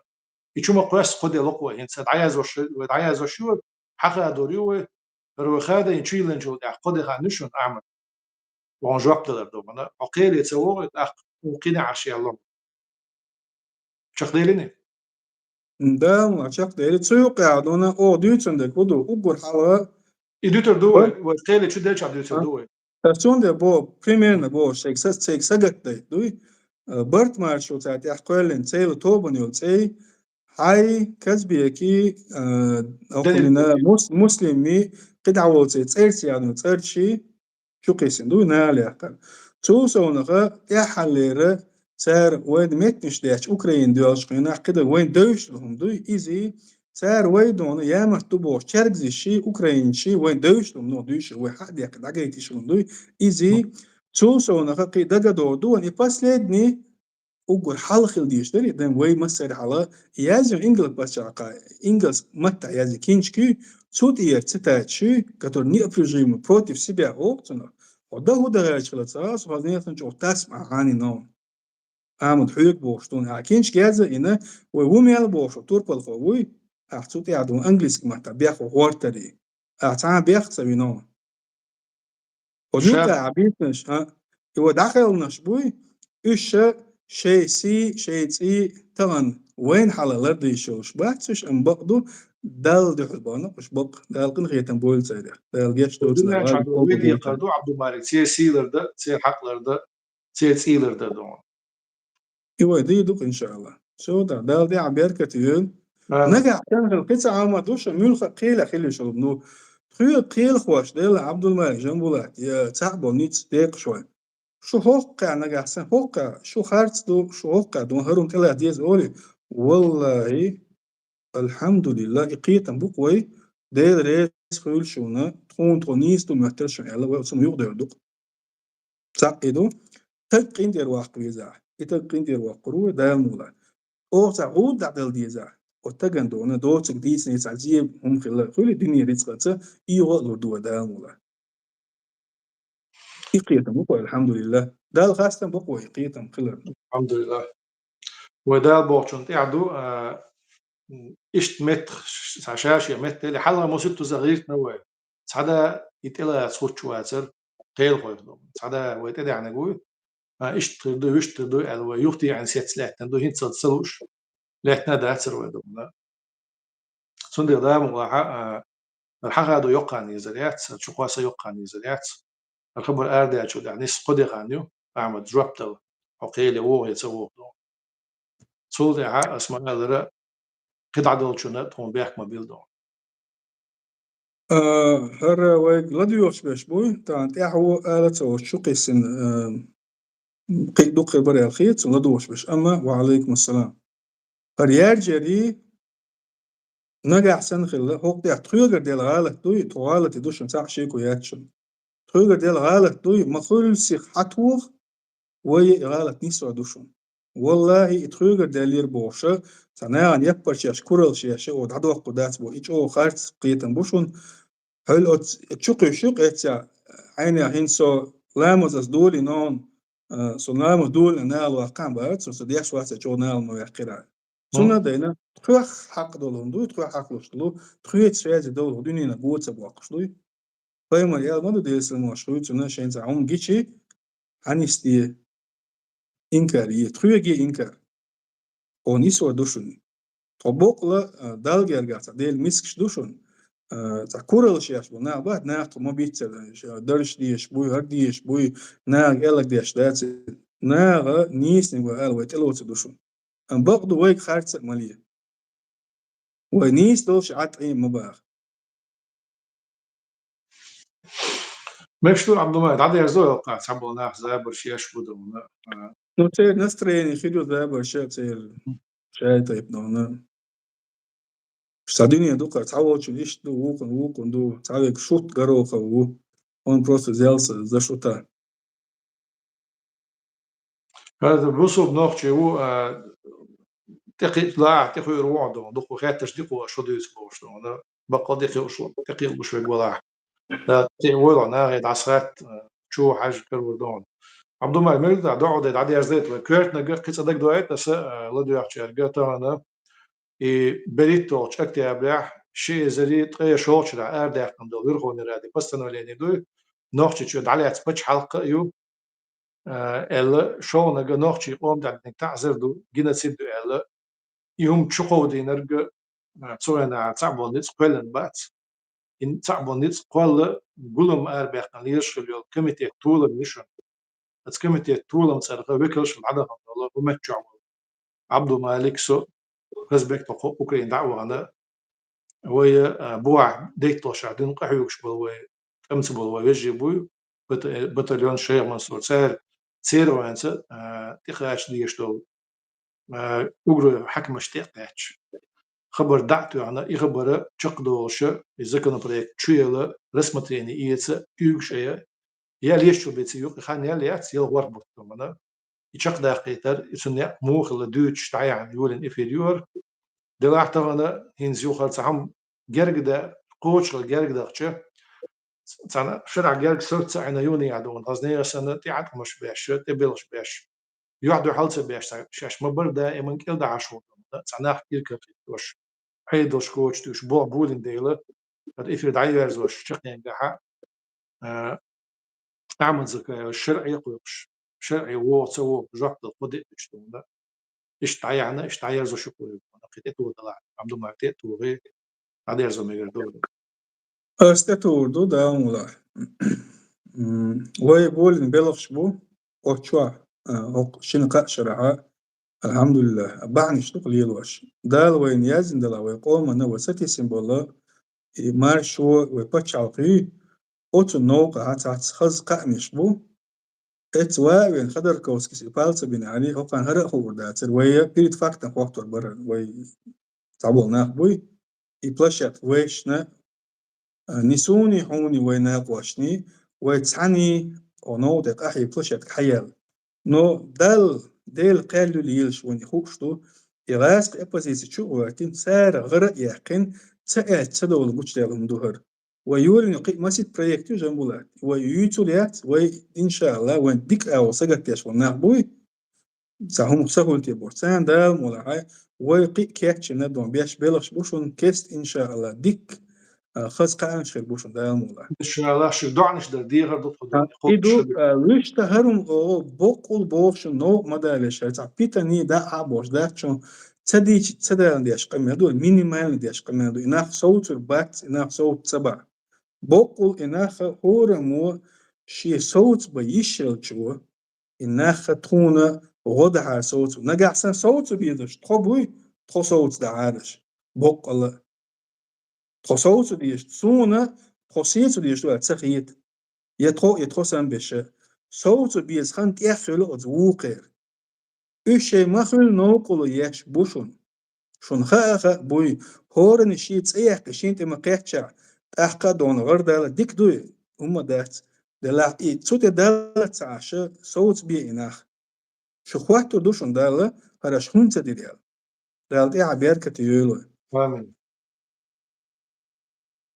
и чу ма кхоьссу кхо де локхо хӀинца, дӀаязош, вай дӀаязош ю, хьахадор ю вай, хӀара вай хадайн чуйланчул тӀехь кхо де хан ю шун, Ахьмад. Вон жоп далар ду хьуна, хьо кхеле ца вогӀу, тӀаккха хьуна кхин Ӏаш ялло. Чакхдеррина? Да, ма чакхдерри. Цу юкъа дона, о, дуьйцун дерг хӀу ду, уггар хьалха. И дуьтур ду вай, вай кхеле чу делча дуьйцур ду вай. Ас цунде бо, примерно бо, шайг са-, цайг сагатдай, дуй? Э, Барт маршо цара тӀехь кхоьллина, цайла тобан йолу цӀей, хьай, Казбеки, э, Данил охуна Казбеки. Мус-, Муслими, кхидӀа волу цӀей, цӀерци яно, цӀарчи, чу кхиссина дуй, нала яьккхина. Цул совнаха тӀаьххьаллера цара вайна меттанаш детташ, Украина доьлчу хенахь кхидӀа вайна девзаш долу хӀума дуй, иза цара вай дона ямарт ду бохуш, чергазишший, украинцашший вайна девзаш долу хӀума дуьйш, вай хьа а деккха дӀагайтиш хӀума дуй, иза цул совнаха кхин дагадогӀу ду вайна и последний уггар хьалха хила дезаш дара, и дан вай массара хьалха язйо ингалс паччахьа, ингалс маттахь язйо кинчкий, цу тӀера цитаташ, который неопровержимо против себя олу цунах. Хьо дан хӀу дан гӀерташ хила ца, со хаза нехан чӀогӀа тасма хьанина. Ахьмад, хьоьга бохуш дуна, ахьа кинчка язйина, вай ву мел бохуш, турпалхо вуй, ахьа цу тӀехь дуна английски маттахь бехк гӀортарий. Ахьа цхьа а бехк ца вина. Оцу юкъа Ӏа бийцинарш, а, и вай дӀакхелхинарш буй, уьш ша шайн сий, шайн цӀий тахана вайна хьала лардийш йолуш бац уьш, амма бакъ ду, Далла дуьхьал бахана уьш бакъ, Дала къинхетам бойла царех. Дала гечдойла царна. Дуьнен чохь ду, вай декхар ду, Абдулмалик, церан сий лардан, церан хьакъ лардан, церан цӀий лардан ду. И вай дийр ду-кх, иншаАллахӀ. Всё, да, Дала тӀехь беркат йойла. Амин. Нагахь санна хила кхин цхьа Ӏамал ду шу, муьлхха а кхелехь хила йиш йолу. Ну, тхоьга кхелахош делахь, Абдулмалик, Жамбулат, я цхьаъ болу ницкъ декъашхой. Шу хӀокху кхаьа нагахь санна, хӀокху кхаьа, шу харц ду, шу хӀокху кхаьа ду, хӀара хӀума тӀелаца деза олий, валлахӀи, АлхьамдулиллахӀ, и кхетам бу-кх вай, Дела реза хуьлда шуна, тхуна тхо нийса ду моьттура шуна аьлла, вай оцу хӀуман юкъадевр ду-кх. Цхьаъ и ду, стаг къинтӀера ваккха везахь, и стаг къинтӀера воккхур ву вай, Дала мукъ лахь. Оха цхьа гӀуда дӀадала дезахь, оцу стагана дона доцург дийцина, цхьа зен хӀума хилла хуьлий дуьненан рицкъаца, и гӀо а лур ду вай, Дала мукъ лахь. И кхетам бу-кх вай, АлхьамдулиллахӀ. Далла хастам бу-кх вай и кхетам хилар. АлхьамдулиллахӀ. Вай Дала бохучунна тӀехь ду, а, иштта меттах, ша-, ша-шен меттах, или хьалха маситтаза гӀиртина вай. Цхьа да и тӀелаца хӀуттуш вацара, кхелахойх ду. Цхьа да вай тӀедеанарг вуй, а, иштта хир ду, вуьшта хир ду аьлла, вай юхатеӀина сецца лаьттина ду, хӀинццалц ца лууш лаьттина а дацара вай ду. Цундела Дала мукъ лахь, а, хӀара хьан хадо йоккха хан езар яц, хӀара чу кхосса йоккха хан езар яц. ХӀара хабар арадаьллачул тӀехьа нийсса кхо де хан ю, Ахьмад, жоп дала, хьо кхеле вогӀу я ца вогӀу ду. Цул тӀаьхьа ас ма-аллара, кхидӀа долчунна тхуна бехк ма билла ду. А, хӀара вайга ладоьгӀуш берш буй, тахана тӀаьхьа ву ала ца волуш чу кхиссина, а, кхин дукха хир бара аьлла хета суна ладоьгӀуш берш. Амма, ва Ӏалайкум ассалам. ХӀара яьржарий, нагахь санна хилла, хӀокху тӀехь тхоьгара делла гӀалат дуй, тхо гӀалате ду шуна, цхьаъ шеко яц шуна. Тхоьгара делла гӀалат дуй, ма хуьллу сиха хьатоха, вай и гӀалат нисвар ду шуна. ВаллахӀи, и тхоьгара даьллера бохуша, цхьа нахана яппарчеш, кураллаш еш, о, дӀадоккхур дац боху, и чӀогӀа харц кхетам бу шуна. Хьуьлла оцу чу кхуьйсуш ю-кх эццехь, Ӏайнехь хӀинца со ламаз ас долийна, а, со ламаз долийна нахала ваккхахьа бац, со, со деш вац, чӀогӀа нахала ма ваьккхира. Цунна а дайна, тхоьх хьакъ долу хӀума ду, тхоьх хьакъ луш долу, тхоьца связи долу дуьненан го ца боккхуш дуй. Пайхамар аьлла ма ду, Делан салам-маршалла хуьлда цунна, шайна цхьа хӀума гичи, хьанисде инкар е, тхоьге инкар. Хьо нисвар ду шуна. Тхо боккъала, а, Далла гергахь цхьа Делан мискаш ду шуна. А, цхьа кураллаш еш бу нах бац, наха тхо ма биццара, ша дарж дезаш буй, хӀара дезаш буй, нахага аьлларг деш дац. Наха нийсаниг вай ала, вай тӀелоцур ду шуна. Амма бакъ ду, вайга харц а ма ле. Вай нийса долуш Ӏад Ӏийна ма баха. Мешду Ӏабдулла, дӀадерзо йоккха, цхьаболу нах забарш еш бу дуна. Ну, церан настроение хир ю забарш, церан шай тайпа дуна. Ша дуьне дукха, цхьа волчун иштта ду, вукхун, вукхун ду, цхьа вега шут гарохов ву. Он просто взялся за шута. ХӀара бусулба нохчи ву, а, тӀекхиъ-, лахьа тӀехуьйр ву хьо дуна, дукха хетташ дикхо шо дуьйцу бохуш дуна, баккъал тӀекхиъ-, тӀекхиълуш вега валахь. Да, тӀе войла нахе дӀасахатта, а, чу хьажа карор дуна. Ӏабдулла, мел да, доӀа де дӀадерзадайта вай, коьртаниг кхин цӀа дагадоуьйту аса, а, ладоьгӀучаьрга тахана, и берхӀитталгӀачу октябрехь ши эзар ткъе шолгӀачу шарахь арадаьккхина долу Верховни Ради постановление дуй, Нохчийчоь дӀалаьцна пачхьалкх а ю, а, аьлла, шолгӀаниг нохчийн къоман тӀехь динарг таӀзар ду, геноцид ду аьлла, и хӀума чукховдийнарг, а, цу хенахь цхьаъ болу ницкъ кхоьллина бац. И цхьаъ болу ницкъ кхолла гулам арабаьккхина лелаш хилла йолу комитет толам ю шуна. Оцу комитет толам цӀарах векалш а дӀадахана долу, хӀуманна чохь волу Ӏабдулмалик, со, Казбек, тхо кхо Украина дӀа а вахана, вай, а, бухахь дайтталгӀа шарахь дуьйна къахьоьгуш болу вай, тӀамца болу вай вежарий буй, бата-, батальон Шайх Мансур, цара, церан вайнца, а, тӀекхача дезаш долу, а, угрой хьаькамашна тӀе а кхаьчча. Хабар дӀа а тоьхна, и хабар чекхдолуша, и законопроект чу яла, рассмотрение эца, уьйгуш а я, я леччул беций юкъа хан ял яц, ял гӀорх бутт ду хьуна. И чекхдаккхийтар, и цунна некъ муха хилла дуьйцуш дӀаяьхьна юьйлина эфир ю хӀара. Делахь тахана хӀинца юххара цхьа хӀума герга дан, кхочушхила герга дахча, цхьана шарахь герга сорта ца Ӏина юьйлина яхь ду хьуна, хаза нехан санна тӀеӀаткъамаш беш, тӀебелхаш беш. Юьхь-дуьхьал ца беш, цхьа шаьш ма-барра даиман кӀел дахьаш хӀума ду хьуна, цхьа нах киркар хӀиттош, Ӏедалш коча туьйш, болх болийна дела, хӀара эфир дӀаерзош чекхенгахьа, а, Ахьмад Закаев шарӀе кхойкхуш, шарӀе вогӀу ца вогӀу жоп дала кхо де а дуьтуш дуна. Иштта дӀаяьхьна, иштта дӀаерзо шу кхойкху, кхин тӀе тоха далахь, Ӏабдулмалик тӀе а тухий, дӀадерзо мегар ду. Ас тӀе тухур ду, Дала мукъ лахь. М, вай болийна белхаш бу, оцу чохь, а, хӀокху шина-кхаа шарахьа, алхьамдулиллахӀ, бахьанаш ду-кх лелош. Дала вайна яздина делахь, вай къоманна, вай сатийсина болу и маршо, вай пачхьалкх, оцу новкъахь цхьацца хаза кхаамаш бу. Эццахь ван а вен Ходорковскийс и палца бина аьлла, хӀокхарна хӀара а хуур дацара, вай перед фактом хӀоттор бара, вай цхьаболу нах буй, и площадка вайшна, а, ни суна, хьуна, вай накъошна, вай цхьаьна, о, новкъа тӀе къахье площадка хьаяьлла. Но Далла, Делан кхел ю лелаш вайна хууш ду, и гӀазкхи оппозици чу а гӀоьртина, цара гӀара а яьккхина, ца аьлча ца довла гучудаьлла хӀума ду хӀара. Вай юьйлина кхин а масийтта проект ю, Жамбулат. Вай юьйцур яц, вай, иншааллахӀ, вайн дика агӀо сагатдеш волу нах буй, цхьа хӀума ца хуьлу те бохуш. Царна Дала мукъ лахь, вай кхин а кечйина дон беш белхаш бу шуна, кеста, иншааллахӀ, дика, а, хаза кхаамаш хир бу шуна, Дала мукъ лахь. ИншааллахӀ, шуьга доӀанаш дар дехар ду тхо. А, дуьйна, и ду, кхочушхуьлу. А, вуьшта хӀара хӀума, оха, боккъал бохуш, новкъа ма далийша, цхьа питани дӀа а бохуш дац шуна, ца дийча, ца далийна деш къамел ду, минимальный деш къамел ду. И нах совцур бац, и нах совца ца бахь. Боккъал и нах хӀораммо шен совцабан йиш йолчо, и нах тхуна гӀо дахьара совцабо. Нагахь санна совца безаш тхо буй, тхо совца дахьара аш. Боккъала. Тхо совца дезаш, суна тхо сецо дезаш ду аьлла ца хета. Я тхо, я тхо санна беша. Совца беза хан тӀех хуьлу оцу вукхера. Уьш шайн ма хуьлу новкъарло еш бу шуна. Шуна хаа а хаа буй, хӀоранна шен цӀе яьккхи, шен тӀе ма кхеччахь, тӀаккха а дона гӀар дала дика дуй, хӀумма дац. Делахь и цу тӀе далла ца Ӏаш, совца бе и нах. Шу хоттур ду шуна Далла, хӀара аш хӀунда ца дира аьлла. Дала тӀехь беркате йойла. Амин.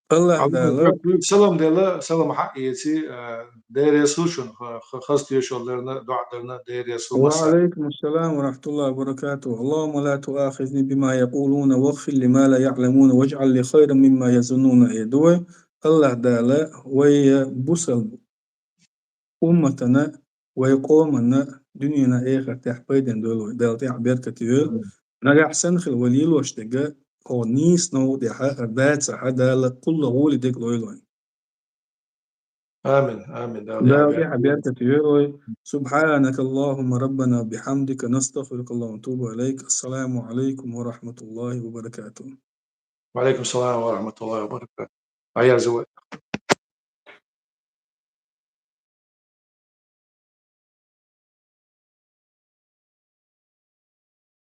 АллахӀ Дала. Салам дела, салам хьаэций, а, Дела реза хуьлда шуна, ха-, ха-, хаза тоьшалла дарна, доӀа дарна, Дела реза хуьлда. Ва алейкум ассалам ва рахматуллахи ва баракатух. اللهم لا تؤاخذني بما يقولون واغفر لما لا يعلمون واجعل لي خيرا مما يظنون, э, дуй. АллахӀ Дала вай бусалба умматана, вай къоманна дуьненахь, эхартехь пайденна дойла вай, Дала тӀехь беркате йойла. Амин. Нагахь санна хила вай лелош дерг, хӀокху нийса новкъа тӀехь, хӀара дацахь, Дала кхуллу гӀоле дерг лойла вайна. Амин, амин. Дала тӀехь беркате йойла вай. سبحانك اللهم ربنا وبحمدك نستغفرك اللهم ونتوب إليك. السلام عليكم ورحمة الله وبركاته. وعليكم السلام ورحمة الله وبركاته. Аяр зувай.